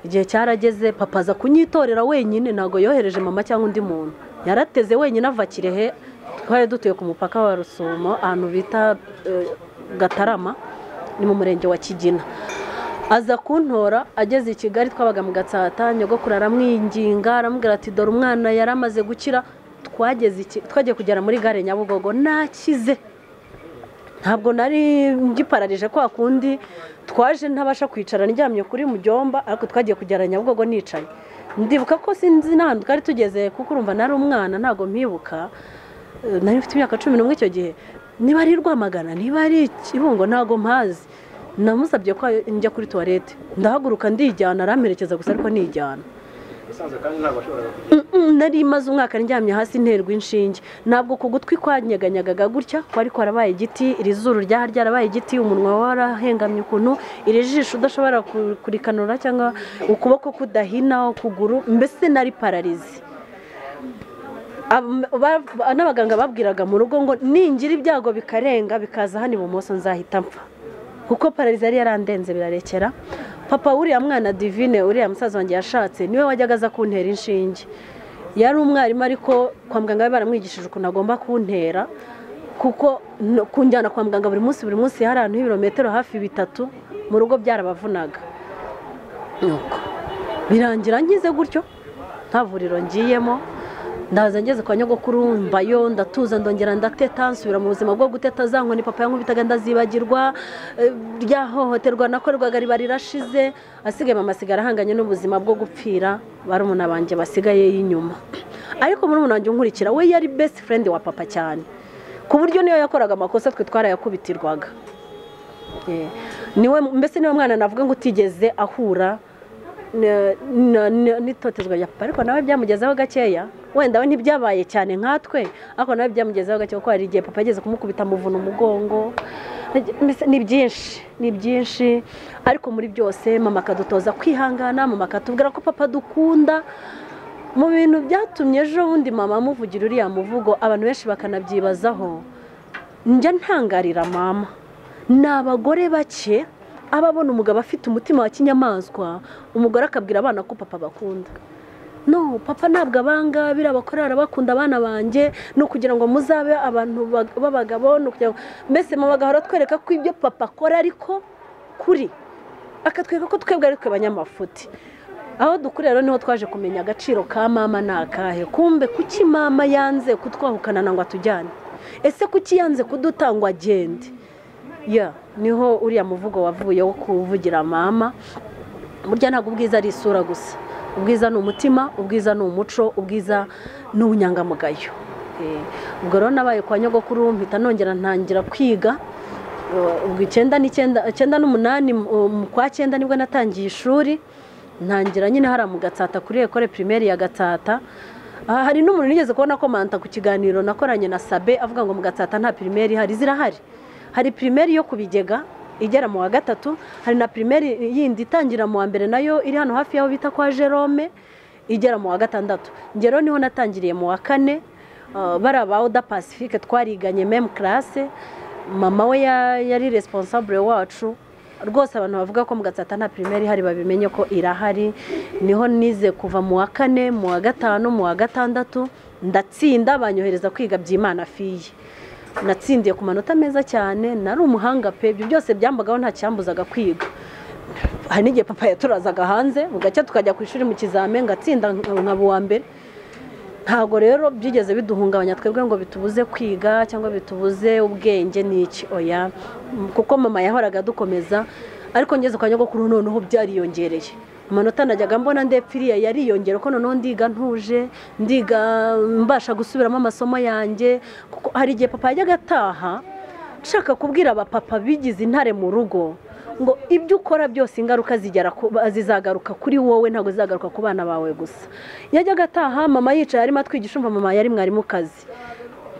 Igihe cyarageze papa aza kunyitorera wenyine, ntago yohereje mama cyangwa undi muntu, yarateze wenyine ava Kirehe. Twari dutuye ku mupaka wa Rusumo ahantu bita Gatarama, ni mu murenge wa Kigina. Aza kuntora ageze i Kigali, twabaga mu Gatsata, nyogokuru aramwinginga aramubwira ati dore umwana yaramaze gukira. Twagiye kugera muri gare Nyabugogo nakize, ntabwo nari ngipararije kwa kundi twaje ntabasha kwicara ndyamye kuri mujyomba, ariko twagiye kugera Nyabugogo nicaye. Ndibuka ko sinzi n'ahantu twari tugeze kuko urumva nari umwana ntabwo mpibuka, nari mfite imyaka 11 icyo gihe. Niba ari Rwamagana, niba ari Kibungo, ntago mpazi. Namusabye ko njya kuri toilette, ndahaguruka ndijyana, aramperekeza gusa ariko nijyana. Nari maze umwaka ndyamye hasi nterwa inshinge, ntabwo ku gutwi kwanyeganyagaga gutya kwari kwarabaye igiti, iri zuru ryarabaye igiti, umunwa warahengamye ukuntu, iri jisho udashobora kurikanura cyangwa ukuboko kudahina, ukuguru, mbese nari pararize. N'abaganga babwiraga mu rugo ngo ningira ibyago bikarenga bikaza hano ibumoso nzahita mpfa, kuko pararize yari yarandenze birarekera. Papa uriya mwana Divine, uriya musaza wanjye yashatse, niwe wajyaga aza kuntera inshinge. Yari umwarimu ariko kwa muganga baramwigishije ukuntu agomba kuntera, kuko kunjyana kwa muganga buri munsi hari ahantu h'ibirometero hafi 3 mu rugo byarabavunaga. Nuko birangira nkize gutyo, nta vuriro ngiyemo. Ndaza ngeze kwa nyogokuru mbayo, ndatuza, ndongera ndateta, nsubira mu buzima bwo guteta. Za nkoni papa yankubitaga ndazibagirwa, rya hohoterwa nakorerwaga riba rirashize. Asigaye mama asigara ahanganye n'ubuzima bwo gupfira barumuna banjye basigaye y'inyuma. Ariko murumuna wanjye unkurikira we yari best friend wa papa cyane, ku buryo niyo yakoraga amakosa twe twarayakubitirwaga. Niwe mbese niwe mwana navuga ngo utigeze ahura n'itotezwa rya papa, ariko nawe byamugezeho gakeya. Wenda we ntibyabaye cyane nkatwe, ariko nawe byamugezeho gake, kuko hari igihe papa yageze kumukubita amuvuna umugongo. Ni byinshi, ariko muri byose mama akadutoza kwihangana, mama akatubwira ko papa dukunda. Mu bintu byatumye ejo bundi mama amuvugira uriya muvugo, abantu benshi bakanabyibazaho, njya ntangarira mama. Ni abagore bake ababona umugabo afite umutima wa kinyamaswa, umugore akabwira abana ko papa bakunda. No, papa ntabwo abanga, birabakorera, arabakunda abana banjye, no kugira ngo muzabe abantu b'abagabo, no kugira ngo mbese mama agahora atwereka ko ibyo papa akora ariko kuri, akatwereka ko twebwe ari twe banyamafuti. Aho dukurira rero niho twaje kumenya agaciro ka mama ni akahe. Kumbe kuki mama yanze kutwahukana ngo atujyane? Ese kuki yanze kudutangwa agende? Ya, niho uriya muvugo wavuye wo kuvugira mama. Burya ntabwo ubwiza ari isura gusa, ubwiza ni umutima, ubwiza ni umuco, ubwiza ni ubunyangamugayo. Ubwo rero nabaye kwa nyogokuru, mpita nongera ntangira kwiga. Ubwo 98 mu kwa 9 nibwo natangiye ishuri, ntangira nyine hara mu Gatsata kuri Ecole Primaire ya Gatsata. Hari n'umuntu nigeze kubona komanta ku kiganiro nakoranye na Sabe avuga ngo mu Gatsata nta primaire ihari. Zirahari, hari primaire yo kubigega igera mu wa 3, hari na primaire yindi itangira mu wa 1 nayo iri hano hafi yaho bita kwa Jerome igera mu wa 6. Ngero niho natangiriye mu wa 4. Baraba Oda Pacifique twariganye même classe, mama we yari responsable wacu. Rwose abantu bavuga ko mu Gatsata nta primaire ihari babimenye ko irahari. Niho nize kuva mu wa 4, mu wa 5, mu wa 6, ndatsinda, banyohereza kwiga Byimana Fille. Natsindiye ku manota meza cyane, nari umuhanga pe, ibyo byose byambagaho nta cyambuzaga kwiga. Hari n'igihe papa yaturazaga hanze bugacya tukajya ku ishuri mu kizame ngatsinda nkaba uwa mbere. Ntago rero byigeze biduhungabanya twebwe ngo bitubuze kwiga cyangwa bitubuze ubwenge n'iki, oya, kuko mama yahoraga dukomeza. Ariko ngeze kwa nyogokuru noneho byariyongereye, amanota najyaga mbona ndepfiriya yariyongera, ko noneho ndiga ntuje, ndiga mbasha gusubiramo amasomo yanjye. Kuko hari igihe papa yajyaga ataha, nshaka kubwira abapapa bigize intare mu rugo ngo ibyo ukora byose ingaruka zizagaruka kuri wowe, ntabwo zizagaruka ku bana bawe gusa. Yajyaga ataha mama yicaye arimo atwigisha, umva mama yari mwarimu kazi,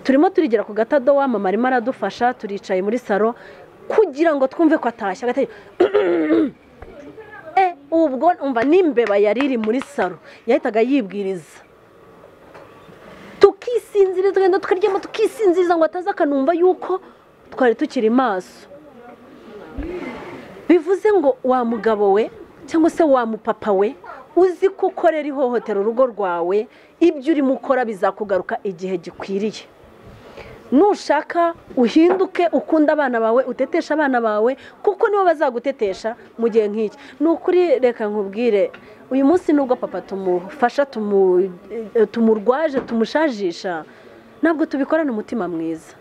turimo turigera ku gatadowa, mama arimo aradufasha, turicaye muri saro kugira ngo twumve ko atashye. Ubwo umva n'imbeba yari iri muri saro yahitaga yibwiriza, tukisinziriza, tugenda tukaryama tukisinziriza ngo ataza akanumva yuko twari tukiri maso. Bivuze ngo wa mugabo we cyangwa se wa mupapa we, uzi ko ukorera ihohotera urugo rwawe, ibyo urimo ukora bizakugaruka igihe gikwiriye. Nushaka uhinduke, ukunda abana bawe, utetesha abana bawe, kuko nibo bazagutetesha mu gihe nk'iki. Ni ukuri reka nkubwire, uyu munsi nubwo papa tumufasha, tumurwaje, tumushajisha, ntabwo tubikorana umutima mwiza,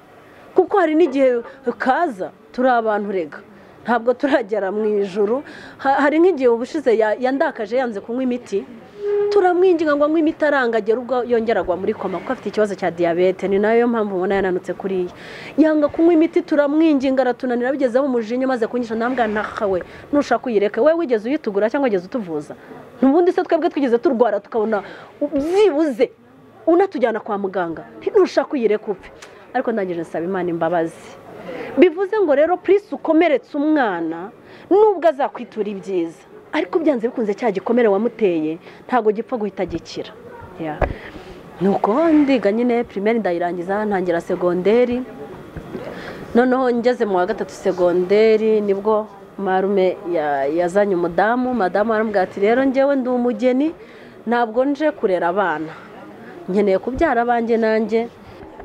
kuko hari n'igihe kaza turi abantu rega, ntabwo turagera mu ijuru. Hari nk'igihe ubushize yandakaje yanze kunywa imiti, Turamwinginga ngo anywe imiti aranga, agera ubwo yongera agwa muri koma kuko afite ikibazo cya diyabete, ni nayo mpamvu ubona yananutse kuriya. Yanga kunywa imiti, turamwinginga aratunanira, bigezeho umujinya maze kunyisha ntambwa ntakawe, nushaka uyireke we, wigeze uyitugura cyangwa wigeze utuvuza? N'ubundi se twebwe twigeze turwara tukabona byibuze unatujyana kwa muganga? Ntushaka uyireke upfe. Ariko ndangije nsaba Imana imbabazi. Bivuze ngo rero purisi ukomeretse umwana, nubwo azakwitura ibyiza, ariko byanze bikunze cya gikomere wamuteye ntabwo gipfa guhita gikira. Nuko ndiga nyine, primaire ndayirangiza, ntangira segonderi. Noneho ngeze mu wa gatatu segonderi nibwo marume yazanye umudamu. Madamu aramubwira ati: "Rero njyewe ndi umugeni, ntabwo nje kurera abana, nkeneye kubyara abanjye nanjye."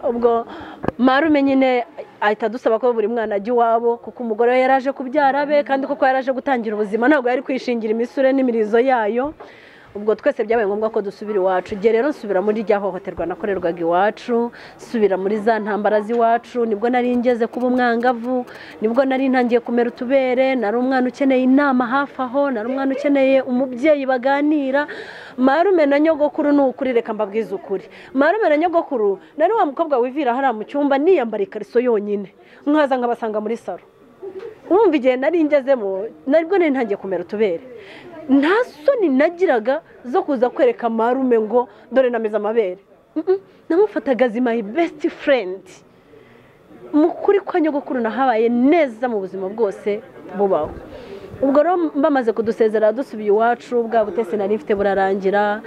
Ubwo marume nyine ahita adusaba ko buri mwana ajya iwabo, kuko umugore we yaraje kubyara be, kandi koko yaraje gutangira ubuzima, ntabwo yari kwishingira imisure n'imirizo yayo. Ubwo twese byabaye ngombwa ko dusubira iwacu. Igihe rero nsubira muri rya hohoterwa nakorerwaga iwacu, nsubira muri za ntambara z'iwacu. Nibwo nari ngeze kuba umwangavu, nibwo nari ntangiye kumera utubere. Nari umwana ukeneye inama hafi aho, nari umwana ukeneye umubyeyi baganira. Marume na nyogokuru, ni ukuri, reka mbabwize ukuri, marume na nyogokuru, nari wa mukobwa wivira hariya mu cyumba niyambara ikariso yonyine, nkaza nkabasanga muri saro. Wumva igihe nari ngezemo, nabwo nari ntangiye kumera utubere, nta soni nagiraga zo kuza kwereka marume ngo dore nameze amabere. Namufataga as my best friend. Mu kuri kwa nyogokuru nahabaye neza mu buzima bwose bubaho. Ubwo rero bamaze kudusezera dusubiye iwacu, bwa butesi nari mfite burarangira,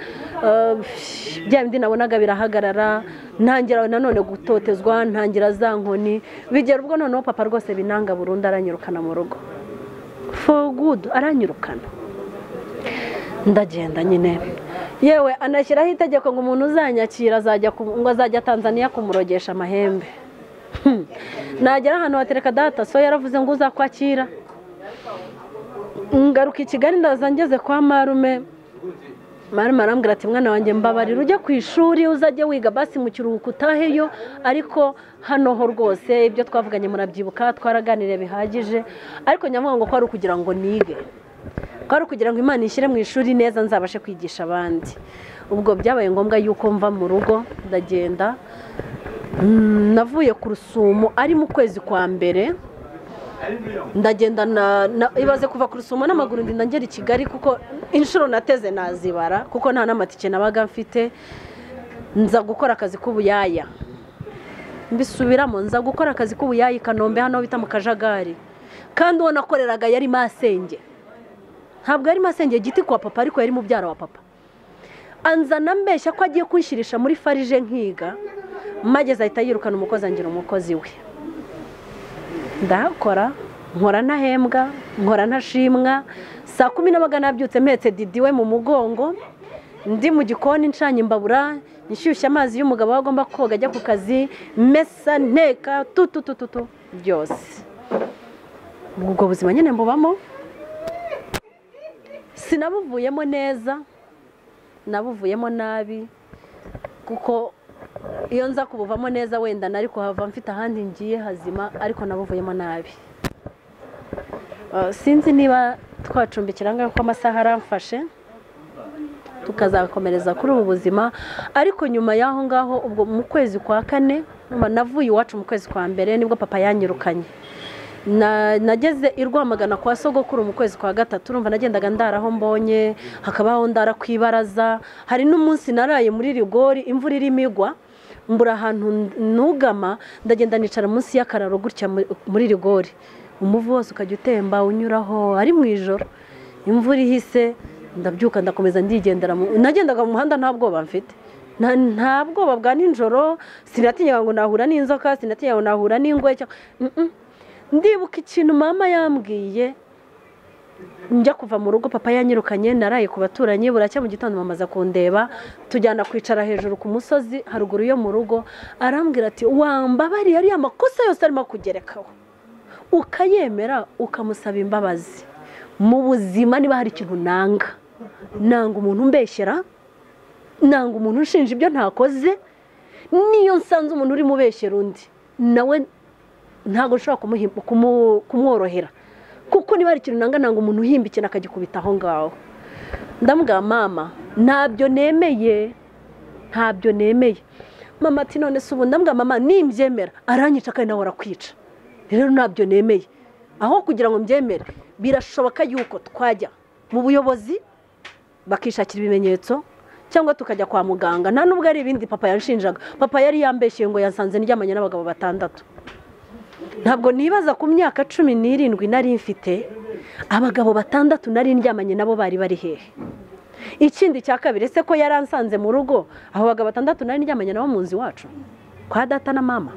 bya bindi nabonaga birahagarara, ntangira nanone gutotezwa, ntangira za nkoni, bigera ubwo noneho papa rwose binanga burundu, aranyirukana mu rugo for good, aranyirukana ndagenda nyine. Yewe, anashyiraho itegeko ngo umuntu uzanyakira azajya ngo azajya Tanzania kumurogesha amahembe. Nagera ahantu batereka data so yaravuze ngo uzakwakira. Ngaruka i Kigali, ndaza ngeze kwa marume, marume arambwira ati: "Mwana wanjye, mbabarira ujye ku ishuri, uzajye wiga basi mu kiruhuko utaheyo, ariko hano ho rwose ibyo twavuganye murabyibuka, twaraganiriye bihagije." Ariko nyamuga ngo ko ari ukugira ngo nige, ko ari ukugira ngo Imana ishyire mu ishuri neza nzabashe kwigisha abandi. Ubwo byabaye ngombwa yuko mva mu rugo ndagenda. Navuye ku Rusumo ari mu kwezi kwa mbere, ndagenda ibaze kuva ku Rusumo n'amaguru ndinda ngera i Kigali, kuko inshuro nateze nazibara, kuko nta n'amatike nabaga mfite. Nza gukora akazi k'ubuyaya, mbisubiramo, nza gukora akazi k'ubuyaya i Kanombe, hano bita mu Kajagari. Kandi uwo nakoreraga yari masenge, ntabwo yari masenge giti kwa papa, ariko yari mubyara wa papa. Anzana mbeshya ko agiye kunshyirisha muri farije nkiga, mageze ahita yirukana umukozi, angira umukozi we. Ndahakora, nkora ntahembwa, nkora ntashimwa. Saa 10 nabaga nabyutse mpetse didi we mu mugongo, ndi mu gikoni ncanye imbabura, nshyushya amazi y'umugabo we agomba koga ajya ku kazi, mesa, nteka, tu tu tu tu tu byose. Ubwo buzima nyine mbubamo, sinabuvuyemo neza, nabuvuyemo nabi, kuko iyo nza kubuvamo neza wenda nari kuhava mfite ahandi ngiye hazima, ariko nabuvuyemo nabi. Sinzi niba twacumbikira ngaho ko amasaha aramfashe, tukazakomereza kuri ubu buzima. Ariko nyuma y'aho ngaho, ubwo mu kwezi kwa kane, navuye iwacu mu kwezi kwa mbere nibwo papa yanyirukanye. Nageze i Rwamagana kwa sogokuru mu kwezi kwa gatatu. Urumva nagendaga ndara aho mbonye, hakabaho ndara ku ibaraza. Hari n'umunsi naraye muri rigori, imvura irimo igwa, mbura ahantu nugama, ndagenda nicara munsi y'akararo gutya muri rigori, umuvu wose ukajya utemba unyuraho, ari mu ijoro. Imvura ihise ndabyuka, ndakomeza ndigendera. Nagendaga mu muhanda nta bwoba mfite, nta bwoba bwa nijoro. Sinatinyaga ngo nahura n'inzoka, sinatinyaga ngo nahura n'ingwe. Ndibuka ikintu mama yambwiye njya kuva mu rugo. Papa yanyirukanye, naraye ku baturanyi, buracya mu gitondo mama aza kundeba, tujyana kwicara hejuru ku musozi haruguru yo mu rugo. Arambwira ati: "Wambabariye ariya makosa yose arimo kugerekaho, ukayemera, ukamusaba imbabazi." Mu buzima niba hari ikintu nanga, nanga umuntu umbeshyera, nanga umuntu unshinja ibyo ntakoze. Niyo nsanze umuntu urimo ubeshyera undi nawe, ntabwo nshobora kumworohera, kuko niba hari ikintu nanga, nanga umuntu uhimba ikintu akagikubita aho ngaho. Ndamubwira mama ntabyo nemeye, ntabyo nemeye. Mama ati none se ubu? Ndamubwira mama nimbyemera aranyica kandi nawe arakwica, rero ntabyo nemeye. Aho kugira ngo mbyemere birashoboka yuko twajya mu buyobozi bakishakira ibimenyetso, cyangwa tukajya kwa muganga. Nta nubwo ari ibindi papa yanshinjaga, papa yari yambeshyeye ngo yansanze ndyamanye n'abagabo 6. Ntabwo nibaza ku myaka 17 nari mfite abagabo 6 nari ndyamanye nabo bari bari hehe. Ikindi cya kabiri, ese ko yaransanze mu rugo aho abagabo 6 nari ndyamanye nabo mu nzu iwacu kwa data na mama.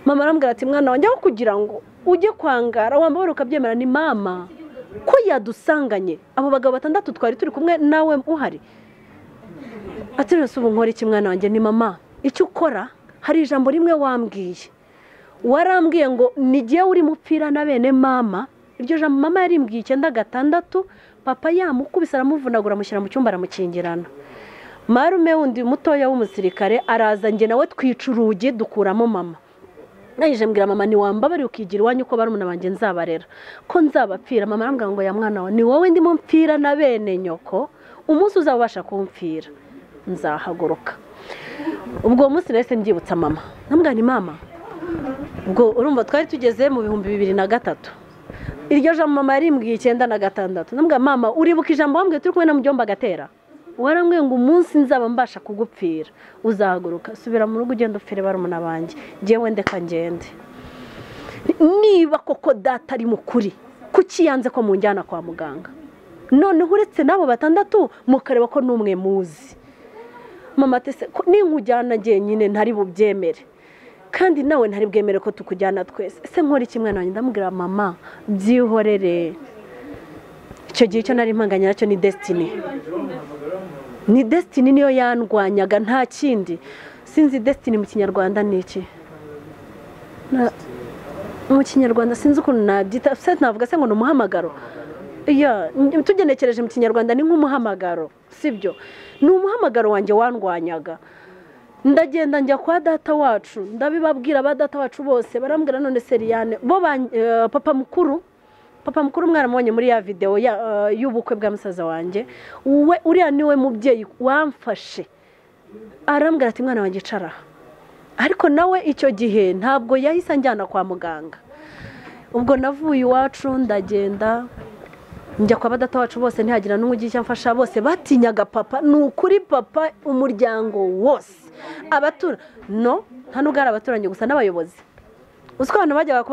Mama arambwira ati mwana wanjye, aho kugira ngo ujye kwangara wambabara ukabyemera, ni mama ko yadusanganye abo bagabo 6 twari turi kumwe nawe uhari. Ati rero ubu nkora iki mwana wanjye? Ni mama icyo ukora, hari ijambo rimwe wambwiye, warambwiye ngo nigiye uri mupfira na bene mama. Iryo jambo mama yarimbwiye 96, papa yamukubise aramuvunagura amushyira mu cyumba aramukingirana. Marume wundi mutoya w'umusirikare araza, njye nawe twica urugi dukuramo mama. Nayije mbwira mama ni wambabari ukigira iwanyu ko barumuna banjye nzabarera, ko nzabapfira. Mama arambwira ngo ya mwana wa ni wowe ndimo mpfira na bene nyoko, umunsi uzabasha kumpfira nzahaguruka. Ubwo munsi nahise mbyibutsa mama, ndamubwira ni mama, ubwo urumva twari tugeze mu 2003. Iryo jambo mama yarimbwiye 96. Ndamubwira mama uribuka ijambo wambwiye turi kumwe na mujomba Gatera? Warambwiye ngo umunsi nzaba mbasha kugupfira uzahaguruka, subira mu rugo ugenda upfire barumuna banjye, njyewe ndeka ngende. Niba koko data ari mukuri, kuki yanze ko munjyana kwa muganga? Noneho uretse n'abo 6 mukareba ko n'umwe muzi. Mama ati se ninkujyana njyenyine ntari bubyemere, kandi nawe ntari bwemere ko tukujyana twese, ese nkora iki mwana wanjye? Ndamubwira mama byihorere. Icyo gihe cyo nari mpanganye nacyo ni destiny, ni destiny niyo yandwanyaga nta kindi. Sinzi destiny mu kinyarwanda ni iki? Mu kinyarwanda sinzi ukuntu nabyita, se navuga se ngo ni umuhamagaro. Ya tugenekereje mu kinyarwanda ni nk'umuhamagaro, sibyo? Ni umuhamagaro wanjye wandwanyaga. Ndagenda njya kwa data wacu, ndabibabwira ba data wacu bose barambwira none Seriyane bo papa mukuru, papa mukuru mwaramubonye muri ya video y'ubukwe bwa musaza wanjye, we uriya niwe mubyeyi wamfashe, arambwira ati mwana wanjye icara. Ariko nawe icyo gihe ntabwo yahise anjyana kwa muganga. Ubwo navuye iwacu ndagenda njya kwa data wacu bose, ntihagira n'umwe ugira icyo amfasha, bose batinyaga papa. Ni ukuri papa umuryango wose abatura no nta nubwo ari abaturanyi gusa n'abayobozi. Uzi ko abantu bajyaga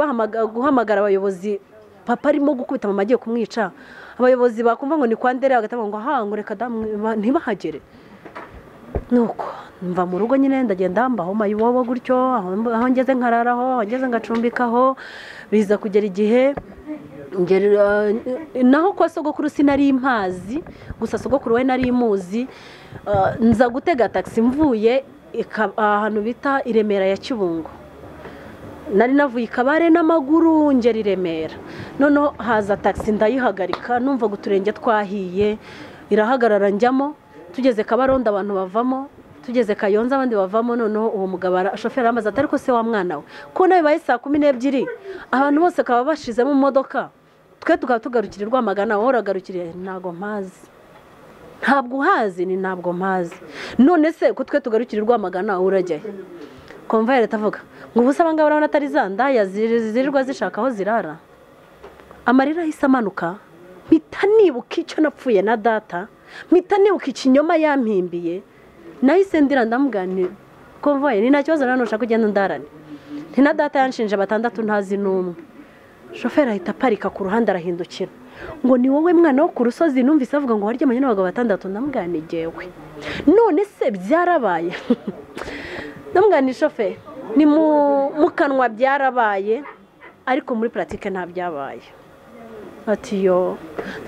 guhamagara abayobozi, papa arimo gukubita mama agiye kumwica, abayobozi bakumva ngo ni kwa Ndere bagatavuga ngo ha ngo reka ntibahagere. Nuko mva mu rugo nyine ndagenda mbaho mayibobo gutyo, aho ngeze nkararaho, aho ngeze ngacumbikaho, biza kugera igihe naho kwa sogokuru sinari impazi, gusa sogokuru we nari imuzi. Nza gutega taxi mvuye ahantu bita i Remera ya Kibungo, nari navuye i Kabare n'amaguru ngera i Remera. Noneho haza taxi ndayihagarika, numva guturenge twahiye, irahagarara njyamo. Tugeze Kabarondo abantu bavamo, tugeze Kayonza abandi bavamo. Noneho uwo mugabo shoferi arambaza ati ariko se wa mwana we ko nawe baye saa 12 abantu bose kaba bashizemo mu modoka, twe tukaba tugarukira Rwamagana, wowe uragarukiriye? Ntago mpazi. Ntabwo uhazi? Ni ntabwo mpazi. None se ko twe tugarukira Rwamagana urajyayo? Konvayeri atavuga ngo ubusa abangaba urabona atari za ndaya zirirwa zishaka aho zirara. Amarira ahise amanuka, mpita nibuka icyo napfuye na data, mpita nibuka ikinyoma yampimbiye. Nahise ndira ndamubwira nti konvoye ni nta kibazo nano ushaka kugenda ndarane, nti na data yanshinje 6 ntazi n'umwe. Shoferi ahita aparika ku ruhande arahindukira ngo ni wowe mwana wo ku rusozi numvise avuga ngo waryamanye n'abagabo 6. Ndamubwira nti jyewe none se byarabaye? Ndamubwira nti shoferi ni mu kanwa byarabaye, ariko muri pratique nta byabaye. Ati yo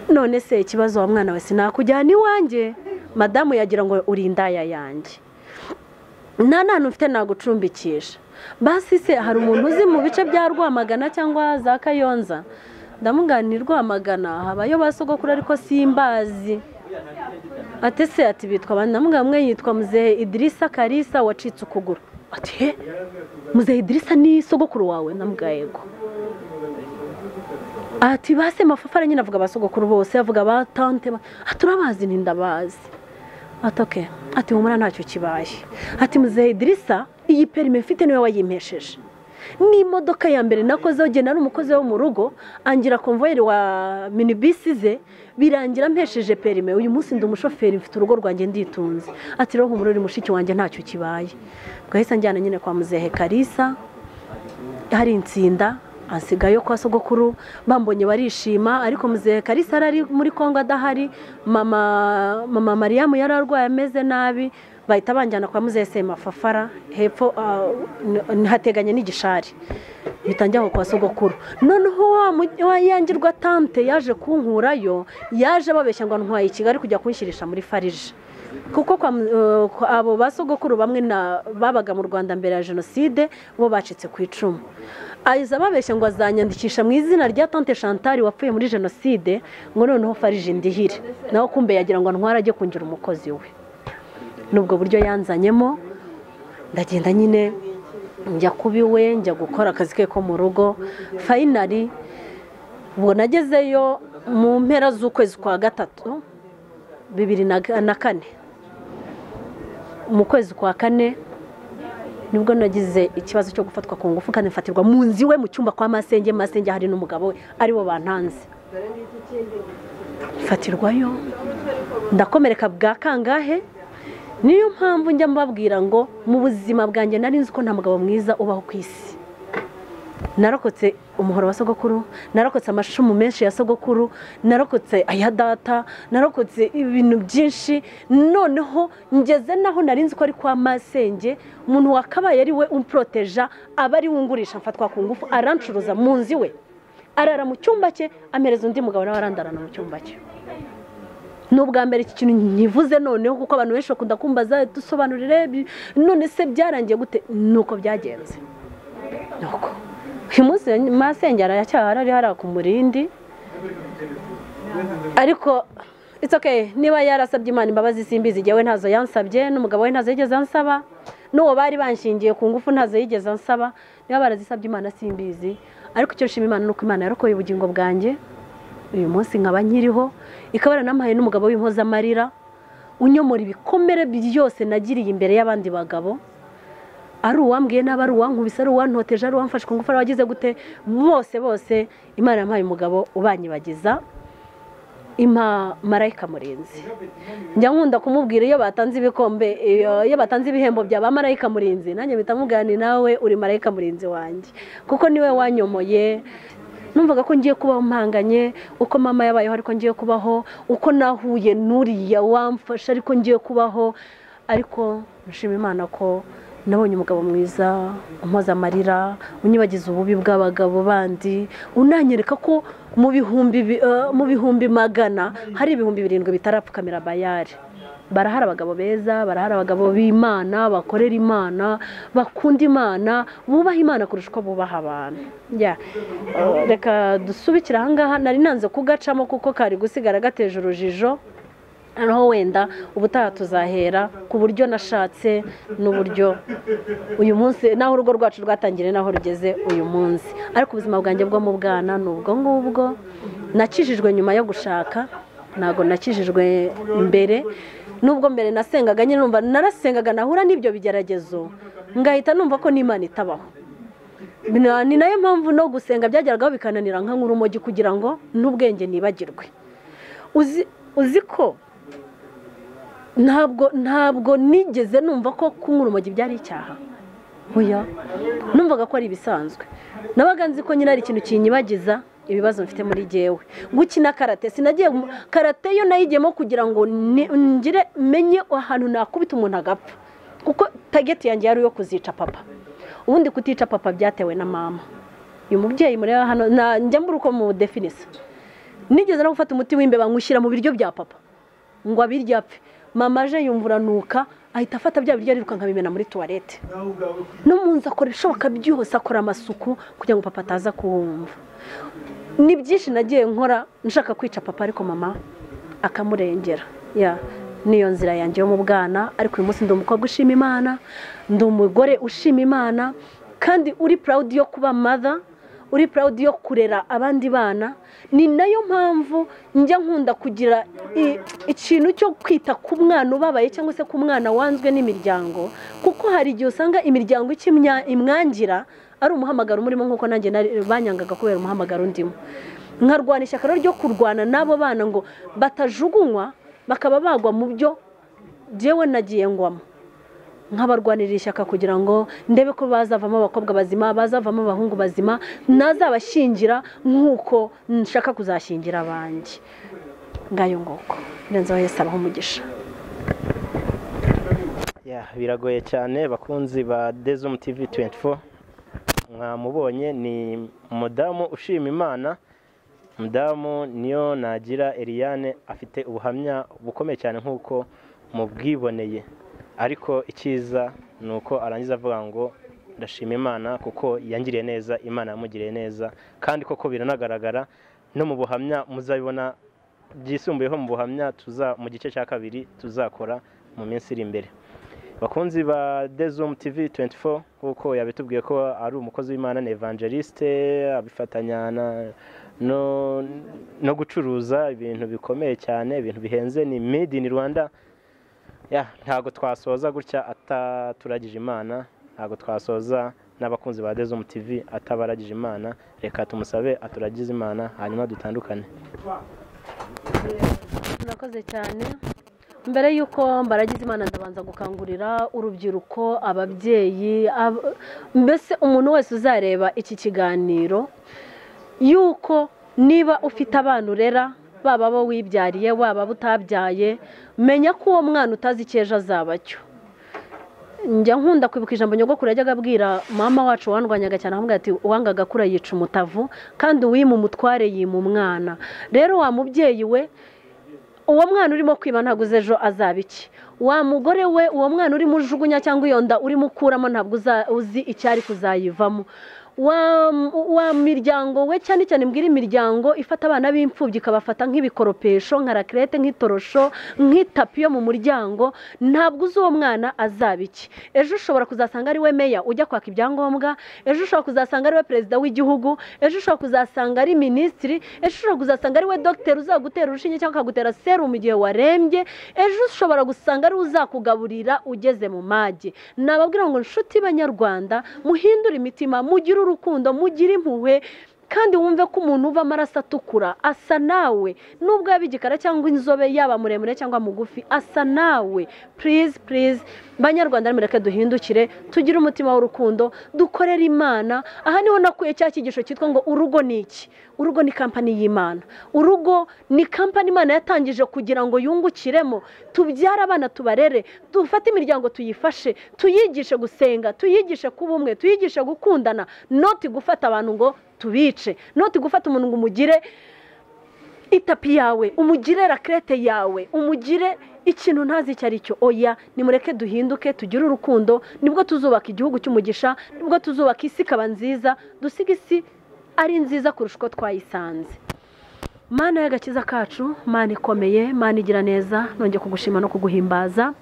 none se ikibazo wa mwana we sinakujyana iwanjye, madamu yagira ngo uri indaya yanjye, nta nantu mfite nagucumbikisha. Basi se hari umuntu uzi mu bice bya Rwamagana cyangwa za Kayonza? Ndamugana Rwamagana habayo ba sogokuru ariko simbazi. Ati se ati bitwa abandi? Ndamugana umwe yitwa Muzehe Idirisa Karisa wacitse ukuguru. Ati he, Muzehe Idirisa ni sogokuru wawe? Ndamugana yego. Ati base mafafara nyine avuga basogokuru bose, avuga ba tante, turabazi ntindabazi. Ati okay, ati humura ntacyo kibaye. Ati muzehe Idrissa iyi perime mfite niwe wayimpesheje. Ni imodoka ya mbere nakozeho jye nari umukozi wo mu rugo, angira konvoyeri wa minibisi ze, birangira mpesheje perime. Uyu munsi ndi umushoferi mfite urugo rwanjye nditunze. Ati rero humura uri mushiki wanjye ntacyo kibaye. Bwahise njyana nyine kwa muzehe Kalisa, hari insinda ansigayo kwa sogokuru, bambonye barishima. Ariko muzehe Kalisa ari muri Kongo adahari, mama Mariamu yari arwaye ameze nabi, bahita banjyana kwa muzehe Semafafara hepfo hateganye n'igishari, bitangira kwa sogokuru. Noneho wa yangirwa tante yaje kunkurayo, yaje babeshya ngo ntwaye i Kigali kujya kunshyirisha muri farije, kuko kwa abo basogokuru bamwe na babaga mu Rwanda mbere ya jenoside bo bacitse ku icumu. Ayiza babeshya ngo azanyandikisha mu izina rya tante Chantal wapfuye muri jenoside, ngo noneho farije ndihire, naho kumbe yagira ngo ntwara ajye kungira umukozi we. Nubwo buryo yanzanyemo, ndagenda nyine njya kubiwe, njya gukora akazi ke ko mu rugo. Finally ubwo nagezeyo mu mpera z'ukwezi kwa gatatu 2004, mu kwezi kwa kane nibwo nagize ikibazo cyo gufatwa ku ngufu, kandi mfatirwa mu nzu iwe mu cyumba kwa masenge. Masenge hari n'umugabo we aribo bantanze, mfatirwayo ndakomereka bwa kangahe. Niyo mpamvu njya mbabwira ngo mu buzima bwanjye nari nzi ko nta mugabo mwiza ubaho ku isi. Narokotse umuhoro wa sogokuru, narokotse amashumu menshi ya sogokuru, narokotse aya data, narokotse ibintu byinshi. Noneho ngeze naho nari nzi ko ari kwa masenge, umuntu wakabaye ari we umproteja aba ari wungurisha, mfatwa ku ngufu, arancuruza mu nzu iwe, arara mu cyumba cye, amereza undi mugabo nawe arandarana mu cyumba cye. Nubwa mbere iki kintu nkivuze noneho, kuko abantu benshi bakunda kumbaza dusobanurire none se byarangiye gute, nuko byagenze. Nuko uyu munsi masenge aracyahari, ari hariya ku Murindi, ariko it's okay. Niba yarasabye Imana imbabazi simbizi, jyewe ntazo yansabye, n'umugabo we ntazo yigeze ansaba, n'uwo bari banshingiye ku ngufu ntazo yigeze ansaba. Niba barazisabye Imana simbizi, ariko icyo nshima Imana nuko Imana yarokoye ubugingo bwanjye uyu munsi nkaba nkiriho, ikaba yaranampaye n'umugabo w'impozamarira unyomora ibikomere byose nagiriye imbere y'abandi bagabo. Ari uwambwiye nabi, ari uwankubise, ari uwantoteje, ari uwamfashe ku ngufu, ari uwagize gute, bose bose Imana yampaye umugabo ubanyibagiza, impa marayika murinzi. Njya nkunda kumubwira iyo batanze ibikombe, iyo batanze ibihembo bya ba marayika murinzi, nanjye mpita mubwira nti nawe uri marayika murinzi wanjye, kuko niwe wanyomoye. Numvaga ko ngiye kubaho mpanganye, uko mama yabayeho ariko ngiye kubaho, uko nahuye n'uriya wamfasha ariko ngiye kubaho. Ariko nshima Imana ko nabonye umugabo mwiza umpoza amarira, unyibagiza ububi bw'abagabo bandi, unanyereka ko mu bihumbi 100 hari 7,000 bitarapfukamira bayari. Barahari abagabo beza, barahari abagabo b'Imana, bakorera Imana, bakunda Imana, bubaha Imana kurusha uko bubaha abantu. Reka dusubikira aha ngaha, nari nanze kugacamo kuko kari gusigara gateje urujijo. Noneho wenda ubutaha tuzahera ku buryo nashatse n'uburyo uyu munsi naho urugo rwacu rwatangiriye naho rugeze uyu munsi. Ariko ubuzima bwanjye bwo mu bwana ni ubwo ngubwo. Nakijijwe nyuma yo gushaka, ntago nakijijwe mbere. Nubwo mbere nasengaga nyine numva narasengaga, nahura n'ibyo bigeragezo ngahita numva ko n'Imana itabaho. Ni nayo mpamvu no gusenga byageragaho bikananira nka nk'urumogi kugira ngo n'ubwenge nibagirwe. Uzi ko ntabwo nigeze numva ko kunywa urumogi byari icyaha. Oya, numvaga ko ari ibisanzwe. Nabaga nzi ko nyine ari ikintu kinyibagiza ibibazo mfite muri jyewe. Gukina karate, sinagiye karate yo nayigiyemo kugira ngo ngire menye ahantu nakubita umuntu agapfa, kuko target yanjye yari yo kuzica papa. Ubundi kutica papa byatewe na mama. Uyu mubyeyi mureba hano njya mbura uko mu definisa. Nigeze no gufata umuti w'imbeba nywushyira mu biryo bya papa ngo abirye apfe. Mama aje yumvuranuka ahita afata bya biryo ariruka nkabimena muri toilette. No mu nzu akora ibishoboka byose, akora amasuku kugira ngo papa ataza kuwumva. Ni byinshi nagiye nkora nshaka kwica papa, ariko mama akamurengera. Niyo nzira yanjye yo mu bwana. Ariko uyu munsi ndi umukobwa ushima Imana, ndi umugore ushima Imana, kandi uri proud yo kuba mother, uri proud yo kurera abandi bana. Ni nayo mpamvu njya nkunda kugira ikintu cyo kwita ku mwana ubabaye cyangwa se ku mwana wanzwe n'imiryango, kuko hari igihe usanga imiryango imwangira ari umuhamagaro umurimo, nk'uko nanjye banyangaga kubera umuhamagaro ndimo. Nkarwana ishyaka ryo kurwana n'abo bana ngo batajugunywa bakaba bagwa mu byo jyewe nagiye ngwamo. Nkabarwanirira ishyaka kugira ngo ndebe ko bazavamo abakobwa bazima, bazavamo abahungu bazima, nazabashyingira nk'uko nshaka kuzashyingira abanjye. Ngayo nguko ndenzaho Yesu abahe umugisha. Biragoye cyane bakunzi ba Dezum TV 24, mwamubonye ni umudamu ushima Imana, umudamu niyo nagira Eliane, afite ubuhamya bukomeye cyane nk'uko mubwiboneye. Ariko icyiza ni uko arangiza avuga ngo ndashima Imana kuko yangiriye neza, Imana yamugiriye neza, kandi koko biranagaragara no mu buhamya muzabibona byisumbuyeho mu buhamya tuza mu gice cya kabiri tuzakora mu minsi iri imbere. Bakunzi ba Dezum TV 24, kuko yabitubwiye ko ari umukozi w'Imana, ni evangeliste, abifatanya no gucuruza ibintu bikomeye cyane, ibintu bihenze, ni made in Rwanda. Ntago twasoza gutya ataturagije Imana, ntago twasoza n'abakunzi ba Dezum TV atabaragije Imana. Reka tumusabe aturagize Imana hanyuma dutandukane. Murakoze cyane. Mbere yuko mbaragize Imana ndabanza gukangurira urubyiruko, ababyeyi, mbese umuntu wese uzareba iki kiganiro, yuko niba ufite abana urera, baba abo wibyariye, waba utabyaye, menya ko uwo mwana utazi icyo ejo azaba cyo. Njya nkunda kwibuka ijambo nyogokuru yajyaga abwira mama wacu wandwanyaga cyane, akamubwira ati uwangaga akura yica umutavu, kandi uwima umutware yima umwana. Rero wa mubyeyi we, uwo mwana urimo kwiba ntabwo uzi ejo azaba iki. Wa mugore we, uwo mwana urimo ujugunya cyangwa iyo nda urimo ukuramo ntabwo uzi icyari kuzayivamo. Wa miryango we, cyane cyane mbwira imiryango ifata abana b'imfubyi ikabafata nk'ibikoropesho, nka rakerete, nk'itorosho, nk'itapi yo mu muryango, ntabwo uzi uwo mwana azaba iki. Ejo ushobora kuzasanga ari we meya ujya kwaka ibyangombwa, ejo ushobora kuzasanga ari we perezida w'igihugu, ejo ushobora kuzasanga ari minisitiri, ejo ushobora kuzasanga ari we dogiteri uzagutera urushinge cyangwa akagutera serumu igihe warembye, ejo ushobora gusanga ari uzakugaburira ugeze mu mage. Nababwira ngo nshuti banyarwanda, muhindure imitima, mugire urukundo, mugire impuhwe, kandi wumve ko umuntu uva amaraso atukura asa nawe, nubwo yaba igikara cyangwa inzobe, yaba muremure cyangwa mugufi, asa nawe. Please please banyarwanda, mureke duhindukire, tugire umutima w'urukundo, dukorere Imana. Aha niho nakuye cya cyigisho cyitwa ngo urugo ni iki? Urugo ni kampani y'Imana. Urugo ni kampani Imana yatangije kugira ngo yungukiremo, tubyare abana tubarere, dufate imiryango tuyifashe, tuyigishe gusenga, tuyigishe kuba umwe, tuyigishe gukundana, not gufata abantu ngo tubice, not gufata umuntu ngo umugire itapi yawe, umugire rakerete yawe, umugire ikintu ntazi icyo ari cyo. Oya, nimureke duhinduke, tugire urukundo, nibwo tuzubaka igihugu cy'umugisha, nibwo tuzubaka isi ikaba nziza, dusiga isi ari nziza kurusha uko twayisanze. Mana y'agakiza kacu, Mana ikomeye, Mana igira neza, nongeye kugushima no kuguhimbaza,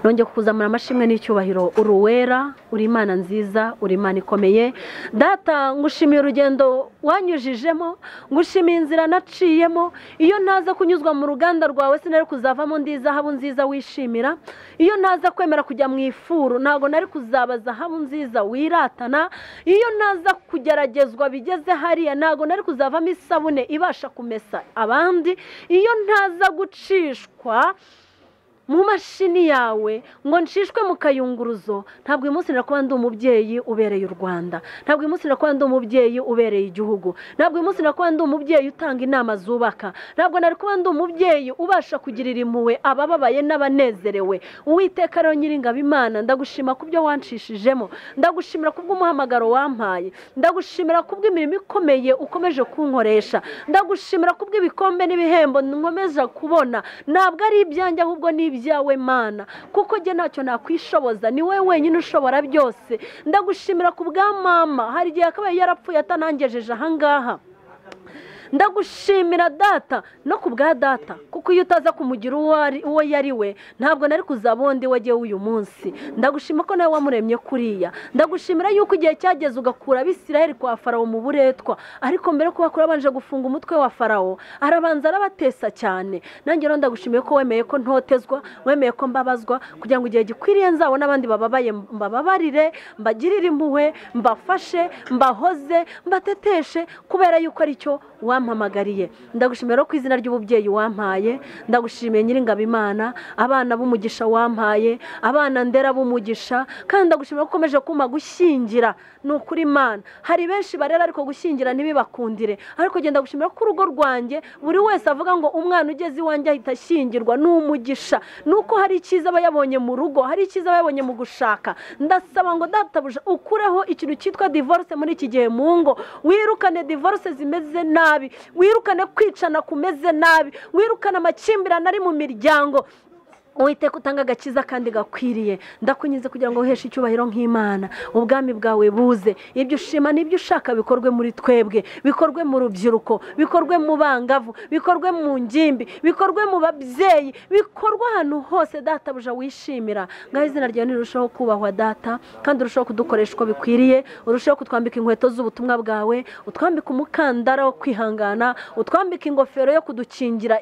nongeye kukuzamura amashimwe n'icyubahiro. Uri uwera, uri Imana nziza, uri Imana ikomeye. Data, ngushimiye urugendo wanyujijemo, ngushimiye inzira naciyemo. Iyo ntaza kunyuzwa mu ruganda rwawe sinari kuzavamo ndi zahabu nziza wishimira. Iyo ntaza kwemera kujya mu ifuru ntago nari kuzaba zahabu nziza wiratana. Iyo ntaza kugeragezwa bigeze hariya ntago nari kuzavamo isabune ibasha kumesa abandi. Iyo ntaza gucishwa mu mashini yawe ngo nshishwe mu kayunguruzo, ntabwo uyu munsi nakuba ndi umubyeyi ubereye u Rwanda, ntabwo uyu munsi nakuba ndi umubyeyi ubereye igihugu, ntabwo uyu munsi nakuba ndi umubyeyi utanga inama zubaka, ntabwo nari kuba ndi umubyeyi ubasha kugirira impuhwe abababaye n'abanezerewe. Uwiteka rero Nyiringabo Imana, ndagushima kubyo wanshishijemo, ndagushimira kubw'umuhamagaro wampaye, ndagushimira kubw'imirimo ikomeye ukomeje kunkoresha, ndagushimira kubw'ibikombe n'ibihembo nkomeje kubona. Ntabwo ari ibyanjye ahubwo ni ibyawe Mana, kuko jye ntacyo nakwishoboza, ni wowe wenyine ushobora byose. Ndagushimira ku bwa mama, hari igihe yakabaye yarapfuye atanangejeje ahangaha. Ndagushimira data no ku bwa data, kuko iyo utaza kumugira uwo yari we ntabwo nari kuzaba undi wagiye uyu munsi. Ndagushima ko nawe wamuremye kuriya. Ndagushimira yuko igihe cyageze ugakura Abisirayeli kwa Farawo mu buretwa, ariko mbere ko bakura abanje gufunga umutwe wa Farawo arabanza arabatesa cyane. Nanjye rero ndagushimiye ko wemeye ko ntotezwa, wemeye ko mbabazwa, kugira ngo igihe gikwiriye nzabone abandi bababaye mbababarire, mbagirire impuhwe, mbafashe, mbahoze, mbateteshe, kubera yuko aricyo wampamagariye. Ndagushimira rero ku izina ry'ububyeyi wampaye, ndagushimiye Nyiringabo Imana, abana b'umugisha wampaye, abana ndera b'umugisha, kandi ndagushimira ko ukomeje kumpa gushyingira. Ni ukuri Imana, hari benshi barera ariko gushyingira ntibibakundire, ariko genda gushimira ko urugo rwanjye buri wese avuga ngo umwana ugeze iwanjye ahita ashyingirwa, ni umugisha. Nuko hari icyiza aba yabonye mu rugo, hari icyiza aba yabonye mu gushaka. Ndasaba ngo databuja ukureho ikintu cyitwa divorce muri iki gihe mu ngo, wirukane divorce zimeze nabi, wirukane kwicana kumeze nabi, wirukane amakimbirane ari mu miryango. Uwiteka utanga agakiza kandi gakwiriye. Ndakunyize kugira ngo uheshe icyubahiro nk'Imana, ubwami bwawe buze, ibyo ushima n'ibyo ushaka bikorwe muri twebwe, bikorwe mu rubyiruko, bikorwe mu bangavu, bikorwe mu ngimbi, bikorwe mu babyeyi, bikorwe ahantu hose databuja wishimira. Ngaho izina ryawe nirushaho kubahwa data, kandi urushaho kudukoresha uko bikwiriye, urushaho kutwambika inkweto z'ubutumwa bwawe, utwambika umukandara wo kwihangana, utwambika ingofero yo kudukingira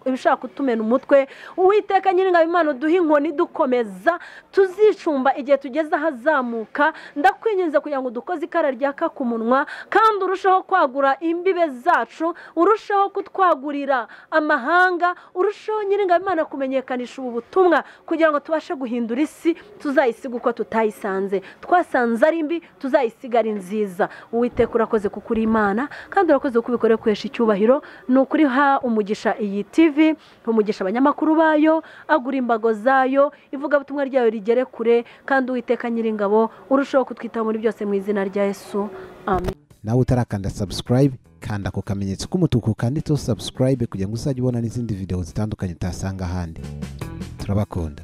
ibishaka kutumena umutwe. Uwiteka Nyiringabo Imana uduhe inkoni dukomeza, tuzicumba igihe tugeze ahazamuka. Ndakwinginze kugira ngo dukoze ikara ryaka ku munwa, kandi urushaho kwagura imbibe zacu, urushaho kutwagurira amahanga, urushaho Nyiringabo Imana kumenyekanisha ubu butumwa, kugira ngo tubashe guhindura isi, tuzayisiga uko tutayisanze. Twasanze ari mbi, tuzayisiga ari nziza. Uwiteka urakoze kuko uri Imana, kandi urakoze kuko ubikore kwesha icyubahiro. Ni ukuri ha umugisha iyi TV, umugisha abanyamakuru bayo, agura imbago zayo, ivugabutumwa ryayo rigere kure, kandi Uwiteka Nyiringabo urushaho kutwitaho muri byose mu izina rya Yesu, amen. Nawe utarakanda subscribe, kanda ku kamenyetso k'umutuku kanditseho subscribe kugira ngo uzajye ubona n'izindi video zitandukanye utasanga ahandi. Turabakunda.